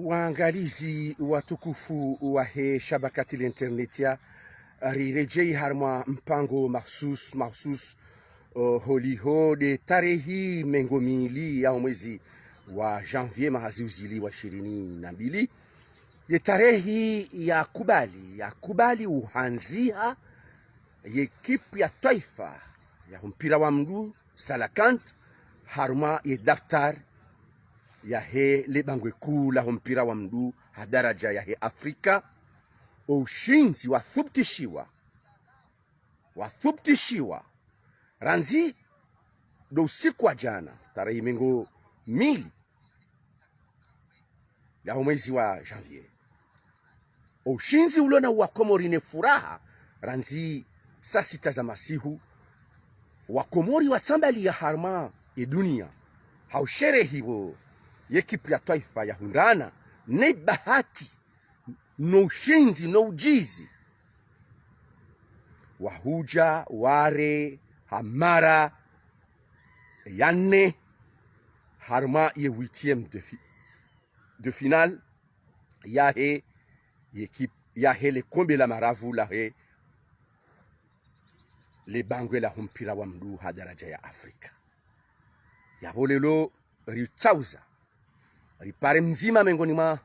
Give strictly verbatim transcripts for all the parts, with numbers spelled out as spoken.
Waangalizi watukufu wahe shabakati la internet ya, riredjei harumwa mpango mahsus, mahsus, o, holiho nde tarehi mengo mili ya omwezi wa janvier maha zihwi zili na shirini na mbili. Ye tarehi ya kubali, ya kubali uhandziha ye ekipu ya twaifa ya mpira wa mndru Salakant harumwa ye daftari yahe le bangwe kuu la mpira wa mndru ha daraja yahe Afrika. O ushindzi wathubutishiwa, wathubutishiwa randzi ndo usiku wa jana, tarehi mengo mili ya omwezi wa janvier. O ushindzi ulo na Wakomori ne furaha randzi saa sita za masihu, Wakomori watsambaliya harumwa ye dunia ha usherehi wo ye ekipu ya twaifa ya hundrana ne bahati no ushindzi no ujizi wa hudja ware ha mara ya nne harumwa ye huitième de fi-, de finale yahe, ye ekipu yahe le kombe la maravu lahe le bangwe la mpira wa mndru ha daraja ya Afrika. Yapvo leo ritsauza, ripare mdzima mengoni mwa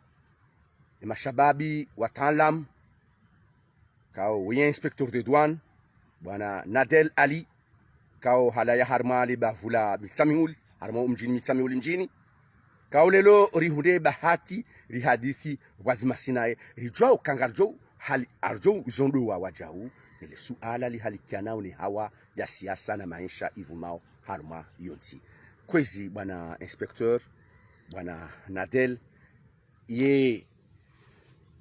ye mashababi wataalamu, kao ye inspecteur de douane, bwana Nadel Ali, kao halawa harumwa le bavu la Mitsamihuli, harumwa omdjini Mitsamihuli mdjini. Kao leo rihundre bahati, rihadisi pvwadzima sinaye, ridjuwa ukanga ridjo hali, ardjo uzondowa wadjau, ne le suala lihalikianao ne hawa ya siasa na maesha ivumao harumwa yontsi. Kwezi bwana inspecteur, bwana Nadel, ye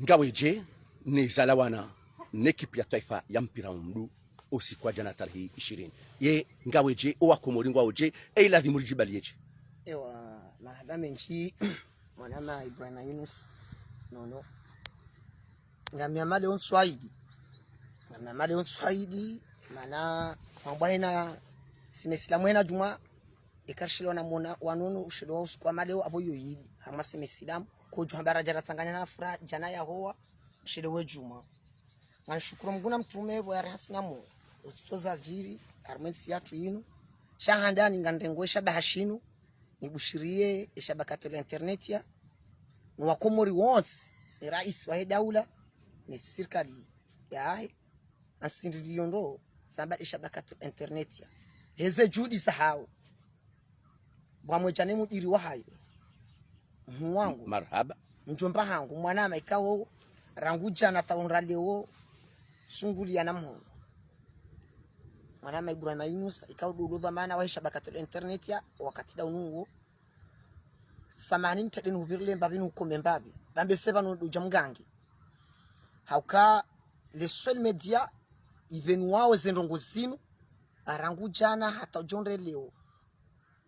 ngawedje ne zalawana ne ekipu ya twaifa ya mpira wa mndru o usiku wa jana tarehi ishirini? Ye ngawedje, o Wakomori ngwaodje, e iladhimu ridjibaliye dje? Ewa, marahaba mendji, mwanama Ibrahima Yunus, nono. Ngami ama leo ntswaidi. Ngami ama leo ntswaidi, mana hwambwa hena, si Mesilamu hena djumwa, eka rishelewa na mwana wa nono, ushelewa usiku wa maleo, apvo yo idi, harumwa si Mesilamu, kodjo hamba radja ratsanganya na furaha, jana ya howa, ushelewe djumwa. Ngamshukuru Mngu na mtrume pvo yarihasina mo, otsotso zadjiri harumwa entsi yatru yinu. Sha handani ngamrengo eshabaha shinu, nibushiriye eshabakati la internet ya, no Wakomori wontsi, ne raisi wahe daula, ne sirikali yahe, ansindiriyo ndo, samba eshabakati la internet ya, heze juhudi zahao. Pvamwedja ne mudiri wahayo. Mhu wangu. Marahaba. Mdjomba hangu, mwanama ikao, rangu jana hata undra leo, sunguliya na mhono. Mwanama Ibrahima Yunusa, ikao ndo ulo dhwamana wahe shabakati la internet ya, wakati nda unu uwo. Samahani ntrende nuhuvirile mbapvi nuhukome mbapvi. Pvambe se pvanu ndo udja mngangi. Hauka, le seul média, ipvenuwao ze ndrongoo zinu, rangu jana hata udjo undre leo.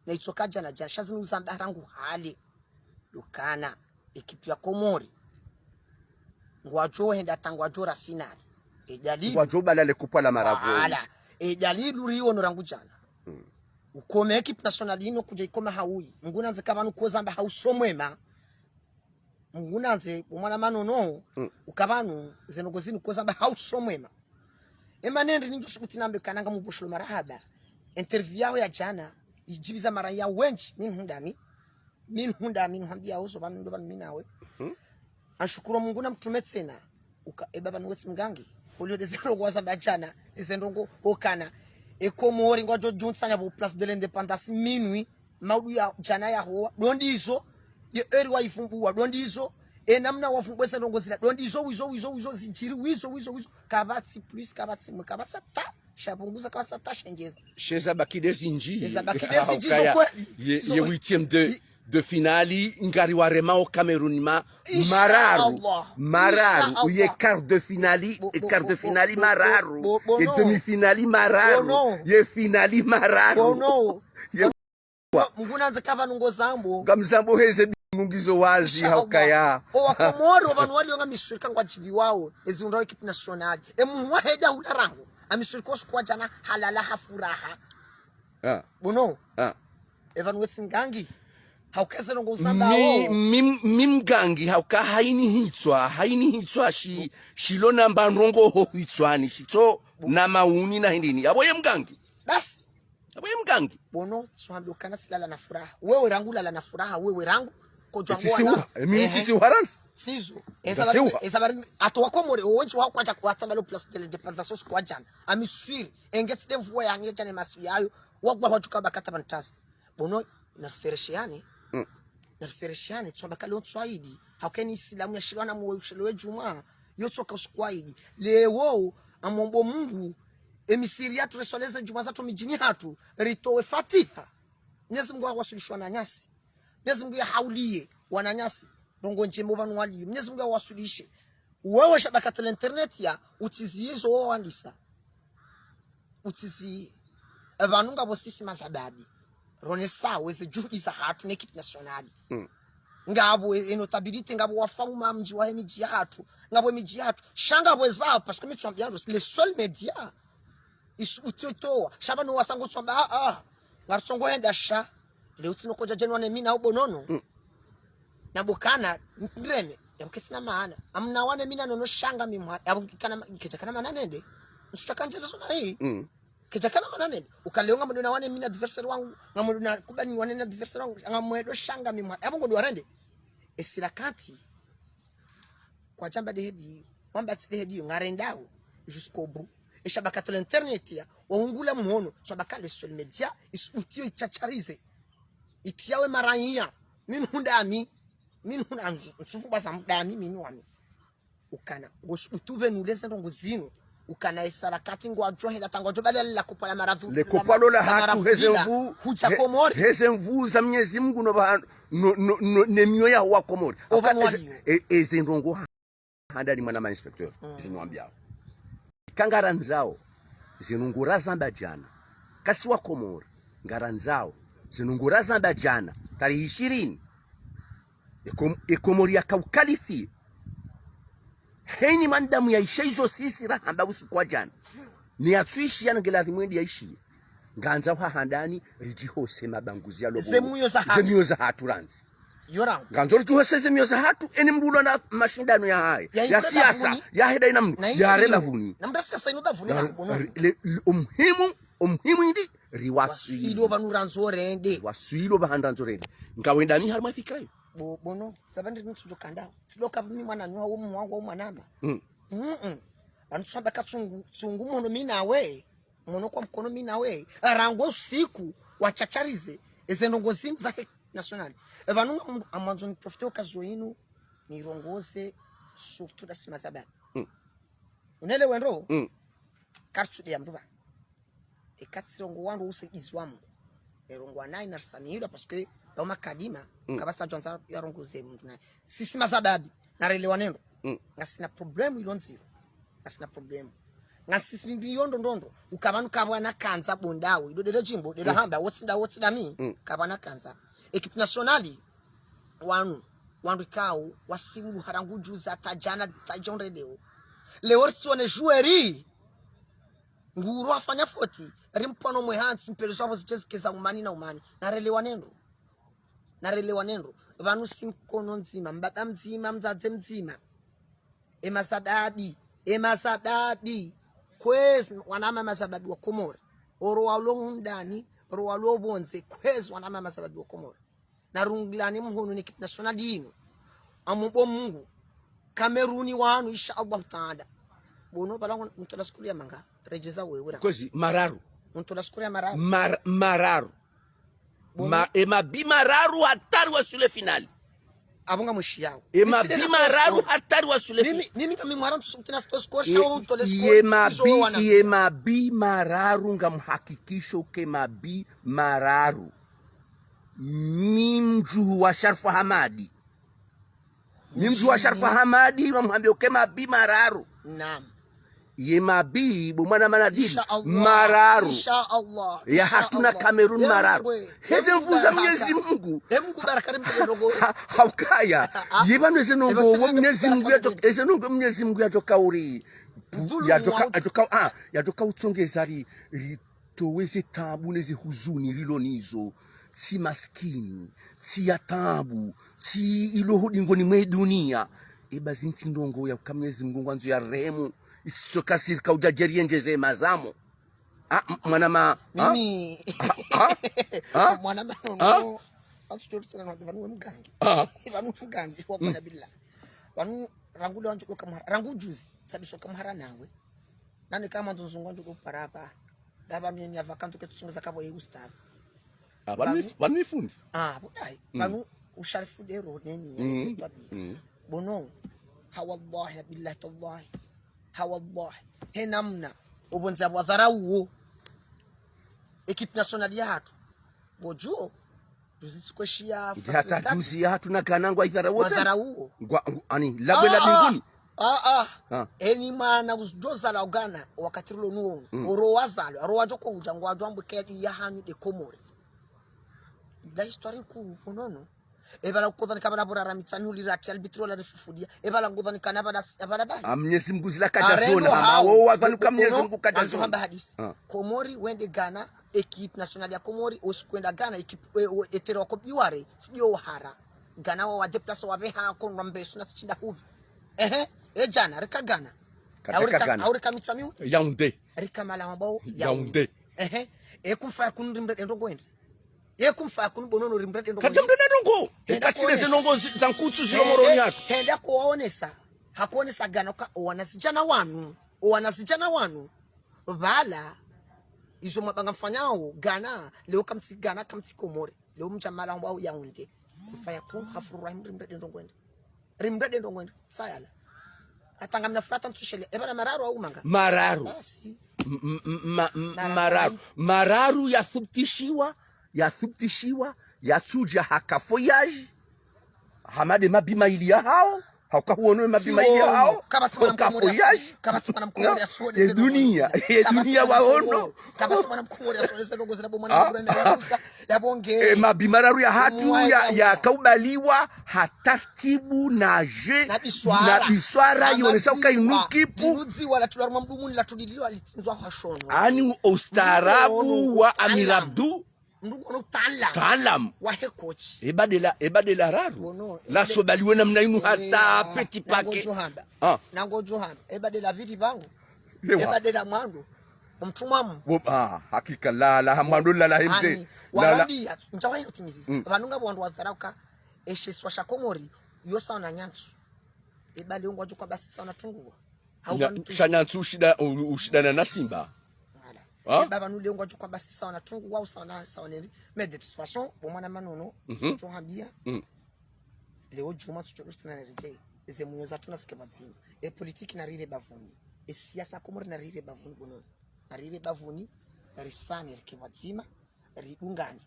Na itsoka jana jana, sha zinu uzamba rangu hale. Yokana, ekipu ya Komori. Ngwadjo henda hata ngwadjo ra finali. Edjali. Ngwadjo bala le kupwa la maravu. Wala. Edjali luri ono rangu jana. Hmm. Ukome ekipu nasionali inu kudja ikome hauyi. Mngu nandze ka pvanu kozamba hauso mwema. Mngu nandze, bo mwana manono, mm, uka pvanu, ze ndrongoo zinu kozamba hauso mwema. Ema nende nindjo sukuti nambe kana ngamupvoshelo marahaba. Interview yaho ya jana, idjibiza maraya wendji, mi nuhundra mi. Mi nuhundra mi, nuhambia ozo pvanu ndo pvanu mi nawe. Mhm. Anshukuru Mngu na mtrume tsena. Uka, eba pvanu wetsi mngangi. Olio nde ze ndrongoo wazamba jana, nde ze ndrongoo hokana. E Komori ngwadjo djuntsanya pvo Place de l'Indépendance minuit. Maudu ya jana ya howa, ndo ndizo, ye eri wa ifumbuwa, ndo ndizo, e namna wafumbuwe ze ndrongoo zila, ndo ndizo, wizo, wizo, wizo, zidjiri, wizo, wizo, wizo, kapvatsi plus, kapvatsi mwe, kapvatsi hata, sha pvunguza, kapvatsi hata, sha ongeza. Sha eza baki nde zindji. Eza baki nde zindji, zo kweli. Ye, zo ye kweli. Huitième de, de finale, ngari waremao Cameroun ma, mararu. Inshallah. Mararu. Inshallah. Ye quart de finale, bo, bo, quart de finale, bo, bo, mararu. Bo, bo, ye no. Demi-finale, mararu. Bo, no. Ye finale, mararu. Bo, no. Ye Mngu nandze ka pvanu ngozambo. Ngamzambo heze bingu ngizo wazi. Inshallah. Haukaya. O Wakomori, o pvanu walio nga miswiri ka ngwadjibiwao. Ezi undra ekipu nasionali. E mhu wahe daula rangu. A miswiri kosu kwa jana halala ha furaha. Ah. Bo no. Ah. E pvanu wetsi mngangi. Hauka ze ndrongoo uzambao. Mi, mi, mi mgangi, hauka hayini hitswa, hayini hitswa shi, shilo namba ndrongoo ho hitswani, shitso na mauni na hindrini. Apvo ye mgangi. Basi. Apvo ye mgangi. Bono, tsuhambi ukana tsilala na furaha. Wewe rangu lala na furaha, wewe rangu. Kodjwa mwana. Etsisiwa, emi etsisiwa randzi. Sizo. Eza bari, eza bari, ato wakomori, owenji waho kwadja kuwatamba lo place de l'indépendance usiku wa djana. Ami sûr, enge tsi de mvua ya nge djana masiku yayo, wagwa wadjuka bakata bantazi. Bono, nariferesheane. Mm. Nariferesheane, tsamba kale ontswa idi. Hauka ni Isilamu ya shilwa na mwe ushelewe djumwa. Yotsoka usiku wa idi. Leo, amombo Mungu, emisiri yatru reswaleze djumwa zatru midjini hatru. Ritowe Fatiha. Mwenyezi Mungu hawaswilishe wananyasi. Mwenyezi Mungu yahauliye wananyasi. Ndrongoo ndjema pvanu waliyo. Mwenyezi Mungu yawaswilishe. Wewe shabakatu la internet ya, utsiziye zo wandisa. Utsiziye. Epvanu ngapvo sisi mazababi. Ronesao eze juhudi za hatru ne équipe nationale. Mm. Ngapvo e, e notabilité, ngapvo wafaume mdji wahe midji ya hatru. Ngapvo midji ya hatru. Sha ngapvo ezao, parce que mi tsuambia ndo, le seul média. Isu utiotowa. Sha pvanu wasa ngo tsamba, ah, ah. Ngaritso ngo henda sha. Leo tsino kodja djeni wane mina ubonono. Mm. Na bokana, ndreme, yapvo ketsina maana. Amna wane mina nono sha ngamimwa, yapvo kana, kedja kana maana nende. Ntsu tsaha ndjelezo na hii. Mm. Kedja kana maana nende. Uka leo ngamwendo na wane mina adversaire wangu, ngamwendo na kubani wane na adversaire wangu, ngamwendo sha ngamimwa. Yapvo ngondo warende. Esira kanti. Kwadjamba de hedi, wamba tsi de hedi, ngarendao, jusqu'au bout. Eshabakatu la internet ya, waungula mhono, tsamba kale seul média, isu utio itsatsarize. Itsiawe maraiya, minu hundami, minu hunda nzu, ntsufu baza mdami, minu wami. Ukana, ngosubutu pvenu leze ndrongoo zinu, ukana esarakati ngwadjo henda tangwadjo bale la kopwa la maradhu, le kopwa lo la hatru heze mvu, hudja Komori. Heze mvu za Mwenyezi Mungu no ba, no, no, no, ne miyo ya wa Komori. Oba eze, mwaliyo. E, eze ndrongoo ha-, handani mwana ma inspecteur, mm, zinu wambiao. Ka ngarandzao, ze ndrongoo razamba djana. Kasi wa Komori, ngarandzao, ze ndrongoo razamba djana, tarehi ishirini. Ekom-, eKomori yaka ukalifi. Heni mwanadamu yaishe izo sisi rahamba usiku wa djana. Ni yatsuishi yana ngela dhimwendi yaishiye. Ngandzao ha handani, ridjihose mabanguzi ya lobo. Ze miyo za hatru. Ze miyo za hatru randzi. Yo rangu. Ngandzo ridjihose ze miyo za hatru, eni mdru ulo na mashindano yahahe. Ya siasa, ya heda ina mdru, ya rela vuni. Na mdru siasa inu da vuni na kubono. Le, le, omuhimu, omuhimu indi, riwaswili. Waswili opvanu randzo rende. Riwaswili opvahanu randzo rende. Ngawendani harimwa fikira iyo. Bo-, bono, zapvandre nitsudjo kandao. Tsiloka mi mwananyaho, wo mwangu, wo mwanama. Mm. Mm-mm. Pvanu tsamba ka tsungu, tsungu mhono mi nawe. Mhono kwa mhono mi nawe. Rangu usiku, watsatsarize. Eze ndrongoo zinu zahe national. Epvanu nga mdru, amwandzo niprofite occasion inu, nirongoze, surtout ndasi mazababi. Mm. Unelewa ndro? Mm. Karitsu de ya mdru ba. Eka tsirongoa ndro usaidizi wa Mungu. Erongoa nayi narisamihilwa parce que yao makalima, mm, kapvatsi adjo andza yarongoze mdru nayi. Sisi mazababi, narelewane ndro. Mm. Ngasina problème ilo ndziro. Ngasina problème. Ngasisi ndiyo ndro ndro ndro. Uka pvanu kapvwana kandza bondawe. Ilo dele djimbo, dela, mm, hamba, wotsi nda, wotsi nda mi. Mm. Kapvwana kandza. Équipe nationale, wanu, wandru ikao, wasimu harangu juzi hata djana, hata djondre leo. Leo ritsione joueur. Nguro afanya foti, rimpvano mwe hantsi, mpelezo apvo zidje zike za umani na umani. Narelewane ndro. Narelewane ndro. Pvanu si mkono ndzima, mbaba mdzima, mdzadze mdzima. Emazababi, emazababi. Kwezi wanama mazababi wa Komori. Oro walo hundani, oro walo pvondze. Kwezi wanama mazababi wa Komori. Narungilane mhono ne équipe nationale yinu. Amombo Mungu. Kameruni wanu, insha Allahu Taala. Bono pvala ngon-, ntola skuli ya manga. Redjeza wewe ra. Kwezi, mararu. Ntola skuli ya mararu. Mar-, mararu. Bono. Ma-, emabi mararu hata riwaswili finale. Apvo ngamwishiyao. Emabi mararu hata riwaswili finale. Mimi, mimi ngami mwara ntsu sukutena sto score, sha wo ntole score. Yemabi, yemabi mararu ngamhakikisho ke mabi mararu. Mi mdjuhu wa Sharifu Hamadi. Mi mdjuhu wa Sharifu Hamadi, wamhambio ke mabi mararu. Naam. Yemabi, bo mwana manadhili, insha Allah, mararu. Insha Allah, ya hatru na Cameroun mararu. Heze mvu za Mwenyezi Mungu. He Mungu baraka rimpe ndrongoo. Ha, haukaya. Yepvanu eze ndrongoo, wo Mwenyezi Mungu yadjo-, eze ndrongoo Mwenyezi Mungu yadjoka uri. Yadjoka, yadjoka, ah, yadjoka utsongeza ri, ri, towe ze taabu ne ze huzuni rilo nizo. tsi maskini, tsi ya taabu, tsi ilo ho dingoni mwe dunia. Eba zintsi ndrongoo ya uka Mwenyezi Mungu ngwandzo ya rehemu, isitsoka sirika udja djeri yendjeze mazamo. Ah, m-, mwana ma, ah? Mimi. Ah? Ah? Mwana ma, no, no. Pantsi choru tsena no, pvanu we mgangi. Ah. Pvanu we mgangi, wa kwana bila. Pvanu rangu leo ndjo kamhara, rangu juzi, sabi so kamhara nawe. Nani kama ndzonzongo ndjo parapa. Daba mimi ya vakanto ke tsunga za kabo ye ustadh. Ah, pvanu, pvanu fundi. Ah, budai. Mm. Pvanu usharifu de ro neni, mm, ya tabia. Mm. Bono, ha wallahi, billahi, tallahi. Ha wallahi. He namna. Obonza bwa dharau wo. Équipe nationale ya hatru. Bojo. Juzi tsi kweshia hata juzi ya hatru na Ghana ngwa idharau wo tsena. Wadharau wo. Ngwa, ngwa, ani, labwe la binguni. Ah, ah. Ah. Eni mana uzidoza la Ghana, wakati rilo nuwo. Mm. Oro wazalo, oro wadjo ko udja, ngwadjo ambwe kedi ya hanyu de Komori. La histoire nkuu, bonono. Eba la ngodhani ka bala bora ra Mitsamihuli rati albitrol la rifufudia. Eba la ngodhani kana bala, bala bala. Ah, Mwenyezi Mungu zila kadja zona, hama wo wadhani ka Mwenyezi Mungu kadja zona. Hamba hadisi. Ah. Komori wende Ghana, équipe nationale ya Komori, osi kwenda Ghana, équipe, e, o, etere wako biware, sidio hara. Ghana wa, wa déplacer wa beha, konwa mbesu na tsinda hubi. Ehe, e djana, rika Ghana. Kadja ka Ghana. Aurika Mitsamihuli. Yaoundé. Rika mala mabao, Yaoundé. Yaoundé. Ehe, e kumfa ya kunu rimre de ndrongoo ende. Ye kumfa ya kunu bonono rimre de ndrongoo. Kadja mre de ndrongoo. Henda eka tsile ze ndrongoo zi-, za nkutsu zilo Moroni hatru. Henda kuwaonesa. Hakuonesa Ghana ka owanazidjana wanu. Owanazidjana wanu. Bala. Izo mabanga mfanyao. Ghana. Leo kamtsi Ghana, kamtsi Komori. Leo mdja mala wao Yaoundé. Kumfa ya kunu hafuru rahim rimre de ndrongoo ende. Rimre de ndrongoo ende. Sayala. Hata ngamna furata ntsushele. Eba na mararu au manga? Mararu. Basi. M-, m-, m-, ma-, m-, mararu. Mararu. Mararu ya thubutishiwa, ya thubutishiwa, ya tsudja haka foyaji. Hamade mabi maili ya hao. Hauka huono mabi maili ya hao. Hauka foyaji. Kaba tsi mwana mkomori ya tsode. E dunia, e dunia waono. Kaba tsi mwana mkomori ya tsode, ze ndrongoo zila bo mwana mkomori ya tsode. Ya bonge. E, mabi mararu ya hatru ya, ya kaubaliwa ha tartibu na je, na biswara, na biswara, yonesa uka inu équipe. Linudziwa la tularuma mdumuni la tulililo alitsindzwa hwa shono. Ani ustaarabu wa Amir Abdou. Mdru kono taalam. Taalam. Wa he coach. Eba de la, eba de la raru. Bono, la sobaliwe namna inu hata petit paquet. Nangodjo hamba. Ah. Nangodjo hamba. Eba de la bili bangu. Lewa. Eba de la mwando. Mtrumwa mu. Bo, ah, hakika, la, la, ha mwando, la, la, hemze. Ani, la, la. Warambia, ntsawa ino timizizi. Mm. Pvanu nga bo wandru wadharauka, eshe isiwa sha Komori, yo sawa na Nyantsu. Eba leo ngwadjo kwa basi sawa na Tunguwa. Hau nya-, pvanu tu- sha Nyantsu ushida, u-, ushidana na Simba. Voilà. Ha? Eba pvanu leo ngwadjo kwa basi sawa na Tunguwa, sawa na, sawa neri. Mais de toute façon, bo mwana manono, mhm, tso hambia. Mm. Leo djuma tsu tso sina na rije. Eze munyo za tuna sike pvadzima. E politique na rire bavuni. E siasa Komori na rire bavuni bono. Na rire bavuni, risane rike pvadzima, ridungane.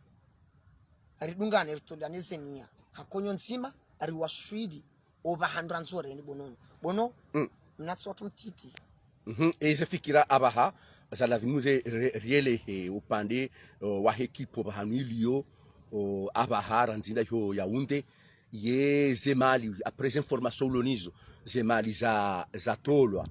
Ridungane, ritolane ze nia. Hakonyo ndzima, riwaswidi, oba handra nzore ni bonono. Bono, mm, mnatsi watru mtiti. Mhm. Eze fikira apvaha, za lazimu re-, re-, rielehe upande, o, wa he équipe pvahanu iliyo, o, apvaha randzi nda ho Yaoundé, ye ze mali, après information ulo nizo, ze mali za, za tolwa,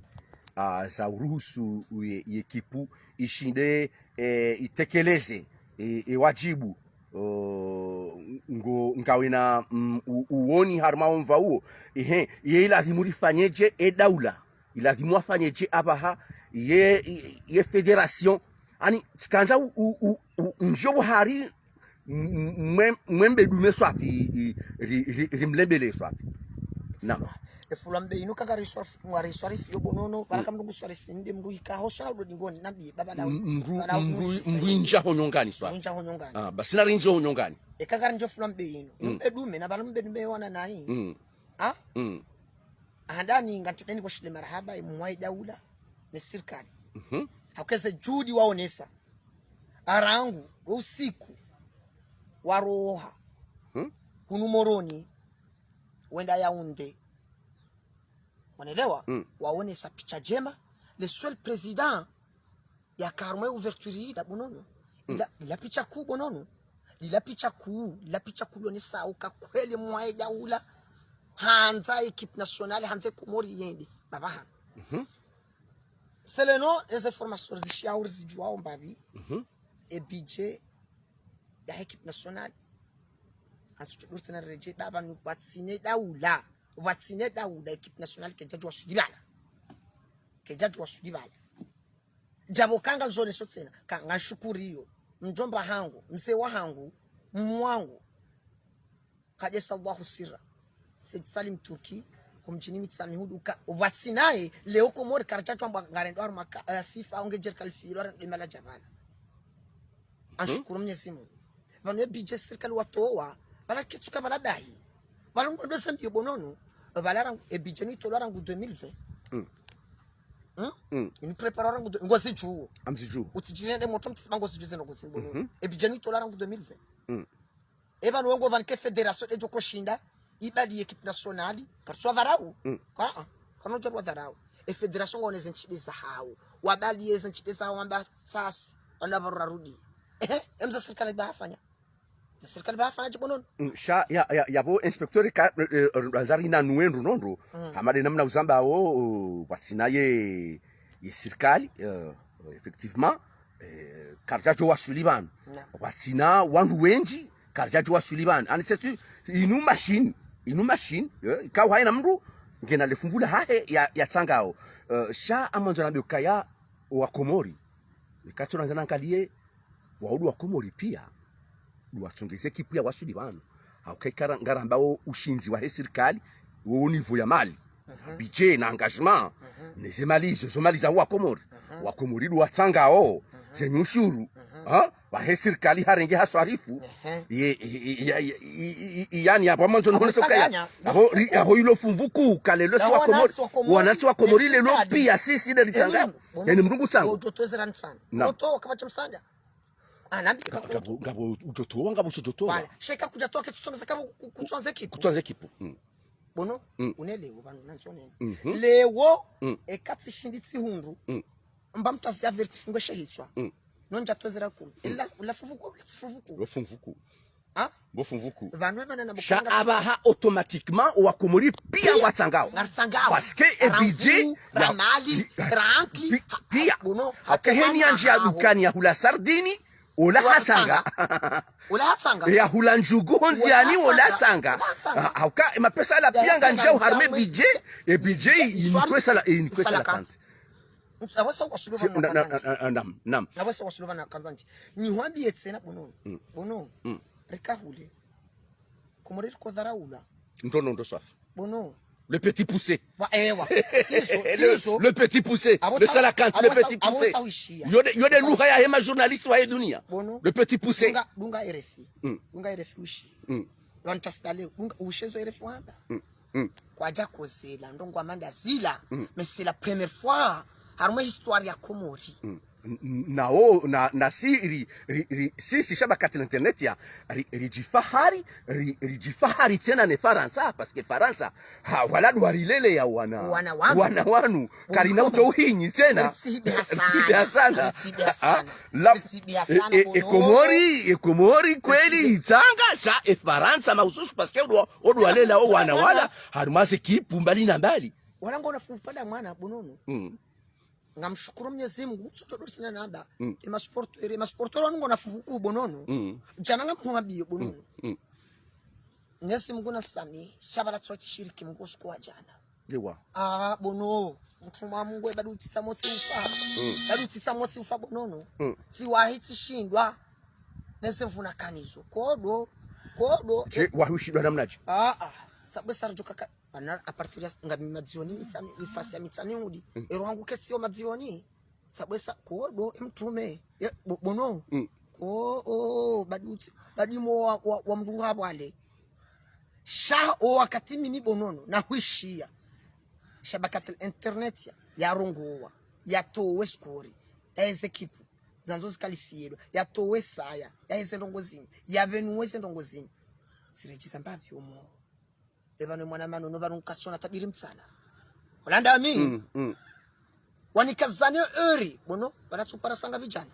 ah, za uruhusu ye, ye équipe ishinde, eh, itekeleze, eh, e wadjibu, o, ngo, ngawena, mm, u-, uoni harumwa omva uwo. Ehe, ye ilazimu rifanyedje e daula. Ilazimu wafanyedje apvaha ye, ye, ye fédération. Ani, tsikandza u, u, u, u, ndjo buhari, m-, m-, mwe-, mwembe dume swafi, i, ri, ri, rimlembele swafi. Naam. Efulwa mbe inu kanga riswarifi, mwa riswarifi yo bonono, mm, baraka mdru nguswarifi nde mdru hika, ho shona udo dingoni, nabi, baba na m-, mdru, baba na mdru, mdru inja ho nyongani swafi. Mdru inja ho nyongani. Ah, basi na rinjo ho nyongani. E kanga rinjo fulwa mbe inu. Mm. Mbe dume, na bana mbe dume wana nayi. Mm. Ah? Mm. Handani ngantudeni kwa shile marahaba, imwaye daula, ne sirikali. Mhm. Hakeze juhudi waonesa. Arangu, we usiku, waroha. Hmm? Hunu Moroni, wenda Yaoundé. Wanelewa? Hmm. Waonesa picha djema. Le seul président yaka harumwa ouverture yi nda bonono. Hmm. Ila, ila picha kuu bonono. Ila picha kuu, ila picha kuu lonesa uka kweli mwaye daula. Handza équipe nationale, handza Komori yende. Baba hana. Mhm. Selon les informations zishiao rizidjuao mbapvi, mhm, e budget ya équipe nationale. Antsu tsu durtana redje, baba nu pvatsina daula. Pvatsina daula, équipe nationale, kedjadjuwa sudi bala. Kedjadjuwa sudi bala. Djapvo kanga nzone so tsena, kanga nshukuriyo. Mdjomba hangu, mze wahangu, mwangu. Kadjesa Allahu sirra. Said Salim Turki, omdjini Mitsamihuli uka, pvatsinaye, leo Komori karadjatwamba ngarendo harumwa ka, eh, fifa, onge djeri kalifiyilwa, rende mala djabala. Anshukuru Mwenyezi Mungu. Pvanu e budget sirikali watowa, pvala ketsuka pvala bahi. Pvala ngwendo zembiyo bonono, pvala rangu, e budget nitolwa rangu deux mille vingt. Mm. Hmm? Mm. Ini prepara rangu deux, ngozidjuwo. Amzidjuwo. Utsidjirende motro mtsi ba ngozidjuwo zeno ngozimbono. Mhm. E budget nitolwa rangu deux mille vingt. Mm. E pvanu wengo pvanu ke fédération edjo koshinda, ibali équipe nationale, kariswa dharau. Mm. Aa, kanodjo rwa dharau. E fédération ngone ze ntside zahawo. Wabali ye ze ntside zahawo wamba tsasi, wanda pvarura rudi. Ehe, emza sirikali bahafanya. Za sirikali bahafanya djibonono. Mm, sha, ya, ya, yapvo inspecteur ka, eh, eh, randzari na nuwendru nondro. Mm. Hamade namna uzamba wo, uh, pvatsina ye, ye sirikali, eh, effectivement, eh, karidjadjo wasuli pvanu. Na. Pvatsina wandru wendji, karidjadjo wasuli pvanu. Ani setu, inu machine, inu machine, eh, ikao haina mndru, ngena le fumvu lahahe ya, ya tsangao. Eh, sha amwandzo nambe ukaya, wa Komori. Ikatso nandzana nkaliye, waudu wa Komori pia, ndo watsongeze ekipu ya wasuli pvanu. Hauka ikara ngaramba wo ushindzi wahe sirikali, wo niveau ya mali. Mhm. Budget na engagement. Mhm. Neze mali izo, zo mali za wa Komori. Mhm. Wa Komori ndo watsangao, mhm, ze nyushuru. Mhm. Ha? Wahe sirikali harenge haswarifu. Ehe. Ye, ye, ye, ye, ye, ye, ye, yani, yapvo mwandzo nonese ukaya. Apvo, ri-, apvo ilo fumvu kuu, kalelo si wa Komori. Wanatsi wa Komori lelo pia, sisi nde ritsanga. Bono. Yani, mndru ngutsanga. Udjo towezera ntsana. Na. Uto, kama chamsanja. Anambi, ngapvo, ngapvo udjo towa, ngapvo utsodjo towa. Wala. Sheka kudja towa ketsutsongeza kama ku-, ku-, kutsonze kipu. Kutsonze kipu. Mm. Bono, mm, unelewo pvanu nantsonene. Mhm. Lewo, mm, ekatsi shindi tsihundru. Mm. Mba mtazi ya verti fungwe shehitswa. Mm. Nondja twezera kumi. Mm. Ila, ula fuvuku, ula tsifuvuku. Ula fuvuku. Ha? Bo fuvuku. Pvanu pvana na sha bukanga apvaha automatiquement, wa Komori pia, pia, watsangao. Ngaritsangao. Parce que e budget, ra mali, ra nkli, pi-, pia. Bono, hauka heni yandji ya dukani ya hula sardini, ola hatsanga. Ola hatsanga. Ya hula ndjugu hondziani, ola hatsanga. Ola hatsanga. Ha, hauka, e mapesa la pia ngandjao harumwa e budget, e budget, ini kwesa la, ini kwesa la kante. Apvasa wasulu pvanu na, na, na, na, nam, nam. Apvasa wasulu pvanu na kandzandji. Nihwambiye tsena bono. Mm. Bono. Mm. Rika hule. Komori riko dharaula. Ndo, ndo, ndo swafi. Bono. Le petit poussé. Wa, ewa. Sizo, le, sizo. Le petit poussé. Le salakante, le petit poussé. Yo nde, yo nde lugha yahe ma journaliste wahe dunia. Bono. Le petit poussé. Dunga, dunga R F I. Mm. Dunga R F I ushi. Mm. Wantasi dale, dunga, ushezo R F I wamba. Mm. Mm. Kwadja kozela, ndrongoo hama nda zila. Mm. Mais c'est la première fois harumwa histoire ya Komori. Mm. N-, n-, nawo, na, na si ri, ri, ri, si, si shabakati la internet ya, ri, ridjifahari, ri, ridjifahari tsena ne Farantsa, parce que Farantsa, ha, wala ndo warileleya wana, wana wanu. Wana wanu. Karina uto uhinyi tsena. Ritsibiha sana. Ritsibiha sana. Ritsibiha sana. La, ritsibiha sana, e, e, e Komori, e Komori kweli itsanga, sha e Farantsa mahususu, parce que ondo, ondo walela o wana wala, harumwa ze ekipu mbali na mbali. Wala ngona fuvu pada mwana, bonono. Mm. Ngamshukuru Mwenyezi Mungu, mtsutso dorsina namba. Mm. E ma supporter, e ma supporter wanu ngona fuvu kuu bonono. Mm. Djana ngamhumabiyo bonono. Mm. Mm. Mwenyezi Mungu na sami, sha pvala tsiwa tsishiriki Mungu usiku wa djana. Ewa. Ah, bono. Mtrumwa Mungu, e badu tsitsa motsi ufa. Mm. Badu tsitsa motsi ufa bonono. Mm. Tsiwahi tsishindwa. Neze mvuna kanizo. Kodo. Kodo. Je, wahi ushindwa namnadje? Ah, ah. Sabwe sardjo kaka. Bana, à partir ya s-, nga mi madzioni, Mitsamihuli, mi fasi ya Mitsamihuli. Mm. Ero hangu ketsi yo madzioni. Sabwe sa, kodo, e mtrume. Ye, bo-, bono. Mm. Ko, o, badi utsi, badi mo wa, wa, wa mndru ha bwale. Sha o wakati mimi bonono, na hwishiya. Shabakati la internet ya, ya rongowa, ya towe skori, ya eze ekipu, zandzo zikalifiyelwa, ya towe saya, ya eze ndrongoo zini, ya pvenuwe ze ndrongoo zini. Siredjeza mbapvi omo. Epvanu mwana manono pvanu nkatsona tabiri mtsana. Holanda ami. Mm, mm. Wanikazane eri, bono, pvala tsupara sanga pvidjana.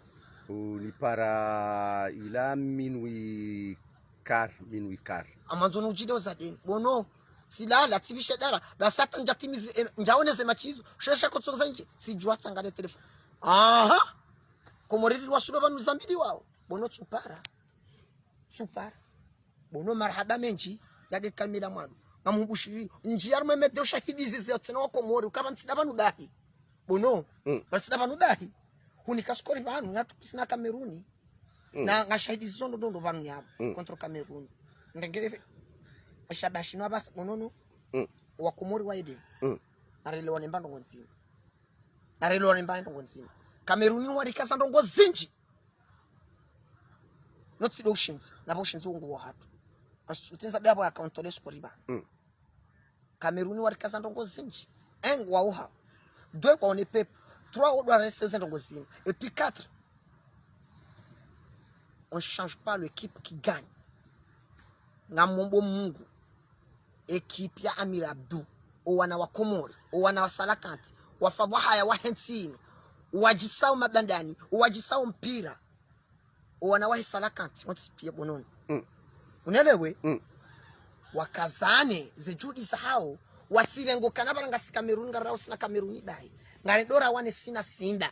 Unipara ila minuit quart, minuit quart. Amwandzo nudjide ozadeni. Bono, tsilala, tsibishe dara. Basi hata ndjatimizi, eh, ndjaoneze match izo. Shesha kotsonza ndje, tsidjuwa tsangane telefoni. Aha. Komori ri wasulu pvanu zambiliwao. Bono tsupara. Super. Bono, marahaba mendji, nade kalima la mwando. Ngamhubushiri, ndjiya harumwa mede ushahidi zizi ya tsena wa Komori, ukaya pvanu tsi nda pvanu bahi. Bono, mm, pvanu tsi nda pvanu bahi. Hunika score pvanu, ya tukisina Kameruni. Mm. Na ngashahidi zizo ndo ndo pvanu ya, mm, contre Kameruni. Ndenge, eshabashi no abasi, bono no, mm, wa Komori wa ede. Mm. Narelewane mba ndrongo ndzima. Narelewane mba ndrongo ndzima. Kameruni warikaza ndrongo zindji. No tsi ndo ushindzi, na pvo ushindzi wungu wa hatru. Asu, utenza bia pvo ya contrer score pvanu. Mm. Kameruni warikaza ndrongo zindji. Un, ngwauha. Deux, ngwaone pepo. Trois, wo ndo warese ze ndrongo zima. Et puis quatre, on change pas l'équipe qui gagne. Ngamombo Mungu, équipe ya Amir Abdou, owana wa Komori, owana wa Salakanti, wafadhwahaya wahe ntsi inu, wadjisao mabandani, wadjisao mpira, owana wahe Salakanti, wontsi piya, bono no. Mm. Unelewe? Mm. Wakazane ze juhudi zahao, watsirengo kana pvanu ngasi Kameruni, ngarao sina Kameruni bahi. Ngari ndo rawane sina Simba.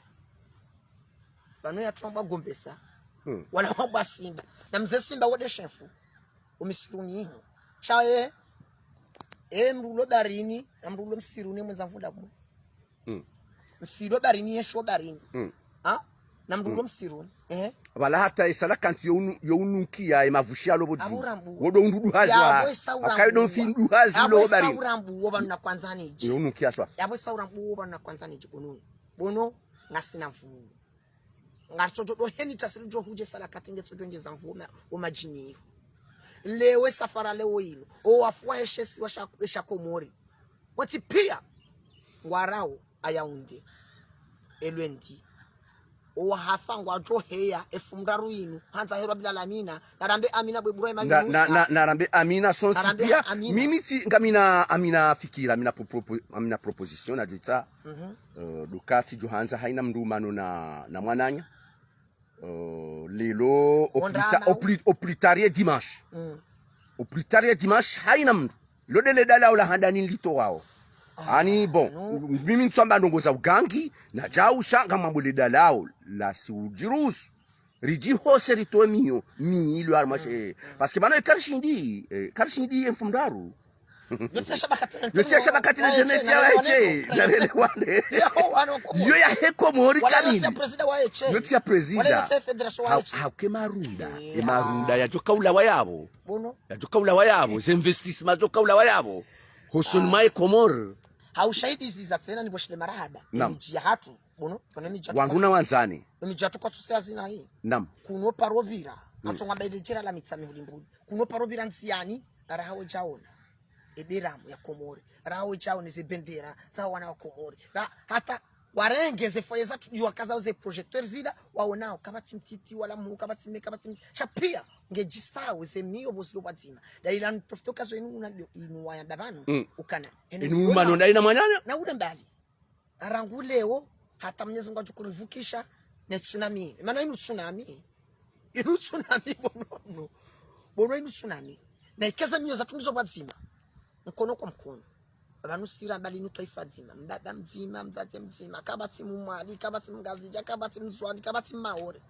Pvanu ya tuambwa Gombesa. Mm. Wala wambwa Simba. Na mze Simba wo nde shefu. Umisiruni iho. Sha ye, e mdru ulo baharini, na mdru ulo msiruni, mwendza mvunda mwe. Mm. Mfi ulo baharini, ye sho baharini. Mm. Ha? Na mdru ulo msiruni. Eh? Pvala hata e Salakanti yo unu-, yo unukia e mavushi ya lo pvo dzima. Apvo urambuwa. Wo ndo unduduhazi wa. Yapvo isa urambuwa. Akayo ndo mfi nduhazi lo baharini. Yapvo isa urambuwa, wo pvanu nakwandza nidje. Yo unukia swafi. Yapvo isa urambuwa, wo pvanu nakwandza nidje, bono. Bono, ngasina mvuu. Ngaritsodjo ndo heni tasiri djo hudje Salakanti ngetsodjo ngeza mvuu ma-, o madjini iyo. Leo e safara leo inu. O wafu wahe she isiwa sha, sha Komori. Wontsi piya. Ngwarao a Yaoundé. E lundi. O wahafa ngwadjo heya e mfumoraru inu. Handza herwa bila lamina. Narambe amina bwe Ibrahima Yunus. Na, na, na, narambe amina sontsi piya. Narambe amina. Mimi tsi, ngamina, amina fikira, amina pro-, propo-, amina proposition, nadjutsa. Mhm. Eh, ndo ukati djo handza haina mdru umano na, na mwananya. Eh, lelo, au plus ta-, au plus, au plus tard ye dimanche. Mm. Au plus tard ye dimanche, haina mdru. Lo nde le dalao la handani nilitoao. Ah, ani, bon, non. Mimi ntsuamba ndrongo za ugangi, na djau sha ngamwambo le dalao, la si udjiruhusu. Ridjihose ritowe miyo, mi ilo harumwa she. Mm. Parce que pvanu e karishindi, eh, karishindi e mfumoraru. Yo tsi ya shabakati na internet ya wahe she, na rele wane. Yo yahe Komori kamili. Yo tsi ya prezida. Hau-, hauke marunda. Eh, e marunda yadjo kaulawa yapvo. Bono. Yadjo kaulawa yapvo. Ze investissement zo kaulawa yapvo. Hosoni mwa e Komori. Ha ushahidi ziza tsena ni boshile marahaba. Naam. Emidji ya hatru. Bono, bono emidji ya hatru. Wandru na wandzani. Emidji ya hatru kwatsu se hazina hii. Naam. Kuno paro pvira. Mm. Hatsonga baile djera la Mitsamihuli Mbuli. Kuno paro pvira ndziani, raha wedjaona e beramu ya Komori. Raha wedjaona ze bendera za wana wa Komori. Ra-, hata warenge ze foyer za tudjuwa kaza ze projecteur zila, waonao, kapvatsi mtiti, wala mhuu, kapvatsi me, kapvatsi m-, sha piya, ngedjisao, ze miyo pvo zilo pvwadzima. Nda ila niprofite occasion inu unabio, inu wayamba pvanu, mm, ukana. Hene inu miyo umano na, nda ina mwananya? Na ule mbali. Rangu leo, hata Mwenyezi Mungu adjo kurivukisha, ne tsunami. Mana inu tsunami. Inu tsunami bono no. Bono inu tsunami. Na ikeza miyo za tungizo pvwadzima. Mkono kwa mkono. Pvanu sira mbali nu twaifa dzima. Mbaba mdzima, mdzadze mdzima. Kapvatsi mmwali, kapvatsi mngazidja, kapvatsi mndzuani, kapvatsi mmaore.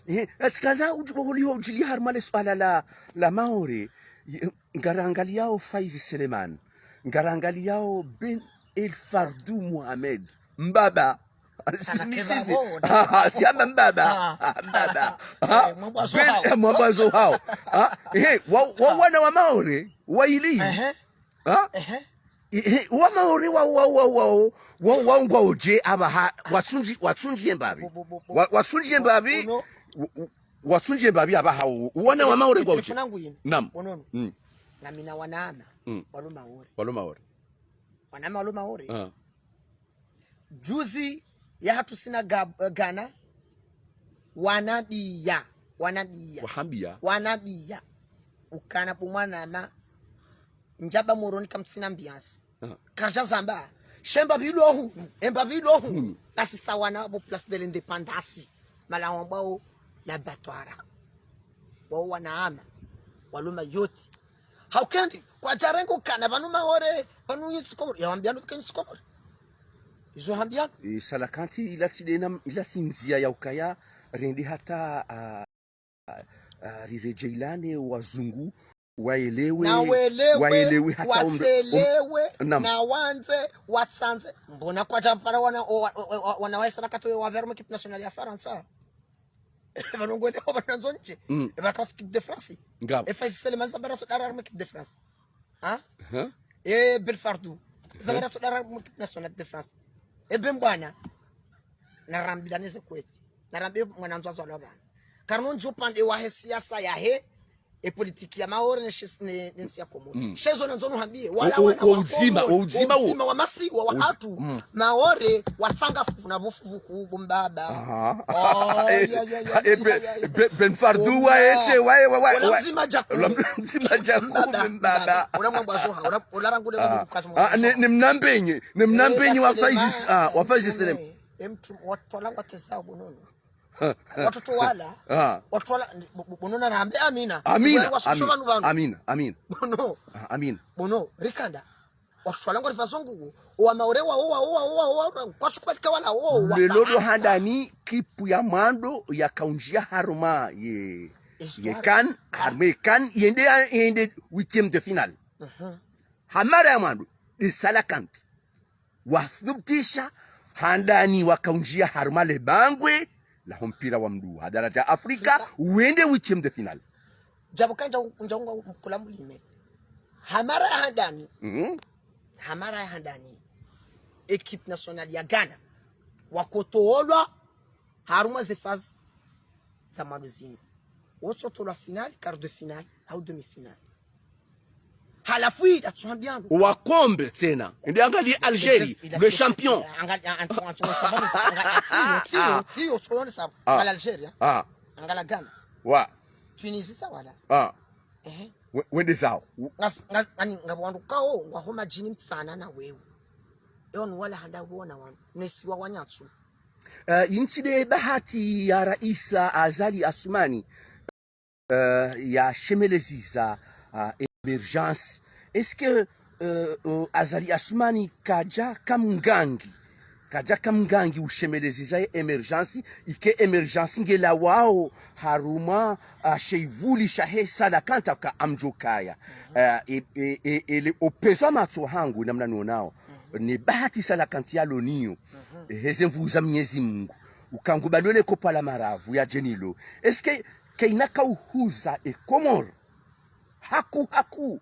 Eh, atsikandza udji-, boholi ho udjili harumwa le suala la, la Maore. Ye, ngarangaliyao Faizi Selemani. Ngarangaliyao Ben El Fardou Mohamed. Mbaba. Kana kebabo, na siamba mbaba. Ah. Ah, mbaba. Ah, eh, mwambazo hao. Ben, eh, mwambazo hao. Ah, eh, wa, wa, ah, wana wa Maore, waili. Ehe. Ah? Ehe. Ehe, wa Maore wa, wa, wa, wa, wa, wa ngwaodje apvaha, watsundji, watsundji ye mbapvi. Bo, bo, bo, bo. Wa, watsundji ye mbapvi. Bono. Wa, wa, watsundji ye mbapvi apvaha, wana wa Maore ngwaodje. Naam. Bono no. Mm. Ngamina wanama. Mm. Walo Maore. Walo Maore. Wanama walo Maore. Ah. Juzi ya hatru sina ga-, Ghana. Wanambiya. Wanambiya. Wahambiya. Wanambiya. Ukana bo mwanama. Ndjaba Moroni kamtsina ambiance. Ah. Karidja zamba. She mbapvi ilo hunu. E mbapvi ilo hunu. Hunu. Basi sa wana pvo Place de l'Indépendance. Mahala wambwao Labatwara. Wao wanama. Walo Mayotte. Hauka ndi, kwadjarengo ukana, pvanu Maore, pvanu yitsi Komori. Yawambiya ndo kenyi tsi Komori. Izo hambiya. E, Salakanti, ila tsi dena, ila tsi ndziya ya ukaya, rende hata, ah, Ah, riredjeyi lane wazungu, waelewe, na waelewe, waelewe hata umre-, um-, watselewe, naam, na wandze, watsandze. Mbona kwadja mpara wana, o-, wa-, o-, wa-, wana wa Isra kato wa vers l'équipe nationale ya Farantsa? Pvanu ngwende ho pvanu ndzo ndje. Mm. E pvaka équipe de France. Ngapvo. E fa isi selema za bara so dara équipe de France. Ha? Aha. E Belfardou. Za bara so dara équipe nationale de France. E ben bwana. Narambilane ze kweli. Narambe mwana ndzo azo alwa pvanu. Karno ndjo upande wahe siasa yahe, e politiki ya Maore ne shes-, ne, ne ntsi ya Komori. Mm. Shezo na ndzo nuhambie, wala o, o, wana wa udzima, Komori, o udzima o udzima wa masiwa wa hatru, mm, Maore, watsanga fufu na bufufu kubu mbaba. Aha. Oh, eh, ya, ya, ya, eh, ya, be-, ya, ya. Be-, Belfardou wa eche, wa, wa, wa, ola wa. Mdzima djaku. Ola mdzima djaku, mbaba, mbaba. Mbaba. Ola mwamba zoha, ola, ola rangu le. Ah. Mkazo. Ah, ne, ne mnambenye, ne mnambenye wa Faizi, ah, wa Faizi Selem. Eh, mtu, watu wala watezao bonono. Watoto wala, ah, watoto wala, bo-, bo-, bono narambe amina. Amina, amina, amina, amina. Bono. Ah, amina. Bono, rikanda. Watoto wala ngori fazongu, wa Maore wa, wa, kwatsu kubalika wala, wa, lelo ndo handani kipu ya mwando ya kaundjia harumwa ye, ye CAN, harumwa ye CAN, yende, yende huitième de finale. Mhm. Ha mara ya mwando, de Cœlacanthe. Wathubutisha handani wakaundjia harumwa le bangwe laho mpira wa mndru ha daraja Afrika, wende huitième de finale. Djapvo kandja u-, ndja unga mkula mulime. Ha mara ya handani. Mhm. Ha mara ya handani. Équipe nationale ya Ghana. Wakotoolwa harumwa ze phase za mwando zinu. Wotsotolwa finale, quart de finale, hau demi-finale. Halafu ida tsuhambiano. Wa kombe tsena. Ende angalia Algérie, le champion. Angalia, an-, an-, an-, an-, sababu, angalia, tiyo, tiyo, tiyo, tsoyone sababu. Ah. Angalia Algérie, ah. Ah. Angalia Ghana. Wa. Tunisie tsa wala. Ah. Ehe. We-, wende zao. Ngas-, ngas-, ani, ngapvo wandru kao, ngwaho madjini mtsana na wewe. Ewa nu wala handa wona wanu. Nesiwa wanyatsu. Eh, intsi de bahati ya Raisa Azali Assoumani, eh, ya shemeleziza, ah, émergence. Est-ce que, eh, eh, Azali Assoumani kadja kamngangi, kadja kamngangi ushemeleziza ye émergence, ike émergence ngelawao harumwa, ah, she ivuli shahe Cœlacanthe ka amdjokaya. Eh, e, e, e, ele opezwa matso hangu namna nionao. Ne bahati Cœlacanthe yalo niyo. Eh, heze nvuu za Mnyezi Mungu. Ukangubalwele kopala maravu ya djenilo. Est-ce que kayina kauhuza e Komori? Haku, haku.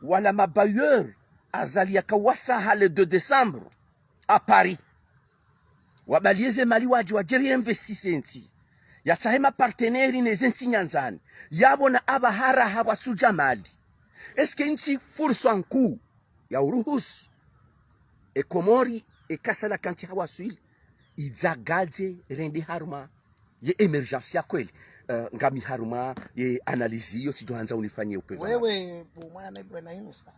Wala ma bailleurs, Azali yakawatsaha le deux décembre, à Paris. Wabaliye ze mali wadje, wadje ri investise ntsi. Yatsahe ma partenaires ne ze ntsi nyandzani. Yapvo na apvaha raha pvwatsudja mali. Est-ce que ntsi fursa nkuu ya uruhusu e Komori, e ka Cœlacanthe hawaswili, idzagadze rende harumwa ye émergence ya kweli? Eh, ngami harumwa ye analyse iyo, tsidjo handza unifanyie upveza. Wewe, bu mwana mebwe mayunusa,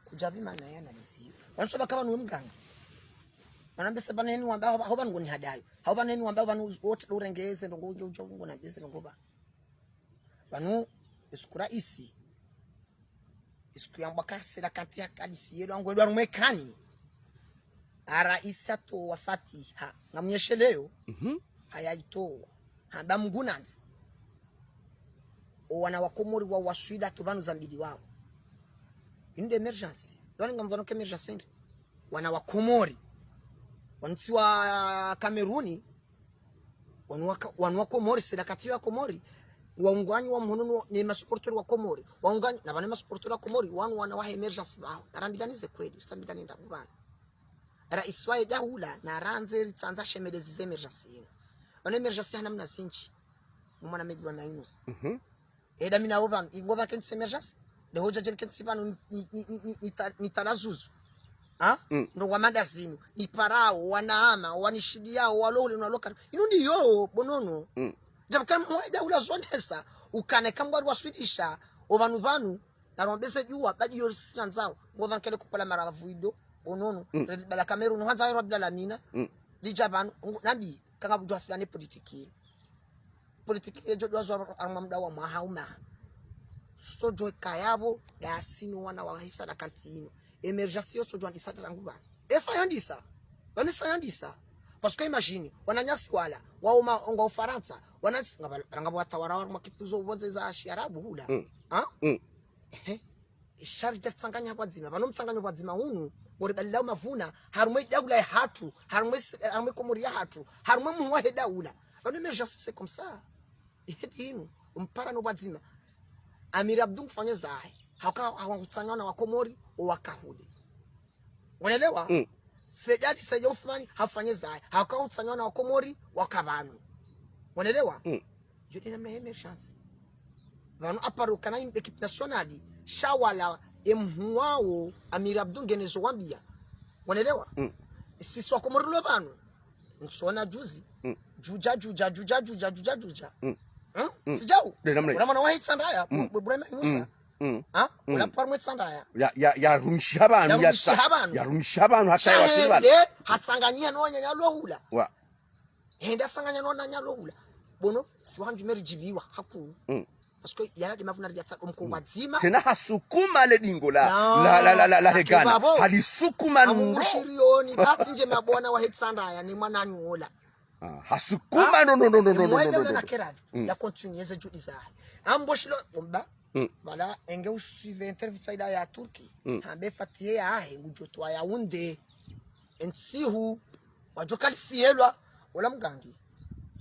kudjapvi mana ye analyse iyo. Wanso pvaka pvanu we mganga. Mana mbese pvanu heni wamba, hopva, hopva ngoni hadayo. Hopva heni wamba, pvanu wote urengeze, ndrongo udje udje ngona mbese ndrongo pva. Pvanu, isiku raisi. Isiku yambwa ka Cœlacanthe ya qualifié, ndo angwe ndo harumwa e CAN. A raisi atowa fatiha. Ngamnyesheleo. Mhm. Haya itowa. Hamba Mungu nandzi. O wana wa Komori wawaswili hata pvanu zambili wao. Inu nde émergence. Pvanu ngamvano ke émergence ndi. Wana wa Komori. Wanu tsi wa Kameruni. Wanu wa ka-, wanu wa Komori, Cœlacanthe ya Komori. Waungwanyi wa mhono no, ne ma supporters wa Komori. Waungwanyi, na pvanu ma supporters wa Komori, wanu wana wa émergence pvao. Narambilane ze kweli, sambilane nda kupvana. Raisi wa ye daula, narandze ritsandza shemelezize émergence inu. Pvanu émergence ya namna zindji. Mwana mebwe mayunusa. Mhm. Eda mi nawo pvanu, ingo pvanu kentsi émergence. De hodja djeni kentsi pvanu ni, ni, ni, ni, ni ta-, ni talazuzu. Ha? Mm. Ndo wa mada zinu. Ni parao, wanaama, wanishiliyao, walohule, nwalokari. Inu ndiyo, bonono. Mm. Djapvo ka mwa daula zonesa, ukane kamwari waswilisha, o pvanu pvanu, narombeze djuwa, badi yo risina ndzao. Ngo pvanu kele kupala maravu ido, bonono. Mm. Reli bala Kameruni, handza yo Rabbil Alamina. Mm. Lidja pvanu, ngo-, nambi, kanga budjwa filane politiki. Politiki yedjo dwazo harumwa muda wa mwaha umaha. Sodjo kayapvo, dasinu wana wa hisa la kantinu. Émergence yo sodjo andisa rangu pvanu. Esa yandisa. Pvanu esa yandisa. Parce que imagine, wananyasi wala, wao ma, ngwao Farantsa, wananyasi, ngapvo, ngapvo watawala wa mwa kipuzo uvoze za shiarabu hula. Mm. Ha? Mm. Ehe. Sha ridja tsanganya pvwadzima, pvanu mtsanganyo pvwadzima unu, ngori balilao mavuna, harumwa idaula yahatru, harumwa isi-, harumwa Komori yahatru, harumwa muhu wahe daula. Pvanu émergence c'est comme ça. Ihe dinu, umpara no pvwadzima. Amir Abdou ngufanye zahe, hauka, hauka ngutsanganya na Wakomori, owakahule. Wanelewa? Mm. Said Ali, Said Othman, hafanye zahe, hauka ngutsanganya na Wakomori, waka pvanu. Wanelewa? Mm. Yo nde namna ya émergence. Pvanu aparo kana équipe nationale, sha wala emhuu wao, Amir Abdou ngenezo wambia. Wanelewa? Mm. Sisi Wakomori lo pvanu. Ntsona juzi. Mm. Juja, juja, juja, juja, juja, juja. Mm. Hmm? Mm. Sijau. Nde namna. Ula mwana wahe Itsandraya, mm, bu-, bu-, Ibrahim Musa. Mm. Mm. Ha? Mm. Ula paro mwe Itsandraya. Ya, ya, yarumishiha pvanu, ya tsa-, yarumishiha pvanu. Yarumishiha pvanu, hata ya wasili pvanu. Shahende, hatsanganyiha no wananyalo hula. Wa. Hende hatsanganya no wananyalo hula. Bono, si wahanju meri jibiwa, haku. Mm. Parce que yala de mavuna ridja tsa omko pvwadzima. Tsena hasukuma le dingo la, la, la, la, la, la hegana. Halisukuma nuro. Amushirioni, bahati ndjema bwana wahe Itsandraya, ni mwananyu ola. Ah, hasukuma, no, no, no. Mwende na keradhi, ya continue ze juhudi zahe. Ambo shilo, omba, mm, wala, enge usuive interview tsaida ya Turki. Mm. Hambe fatiye yahe, ngujo towa Yaoundé. Entsihu, wajo kalifiyelwa, ola mgangi.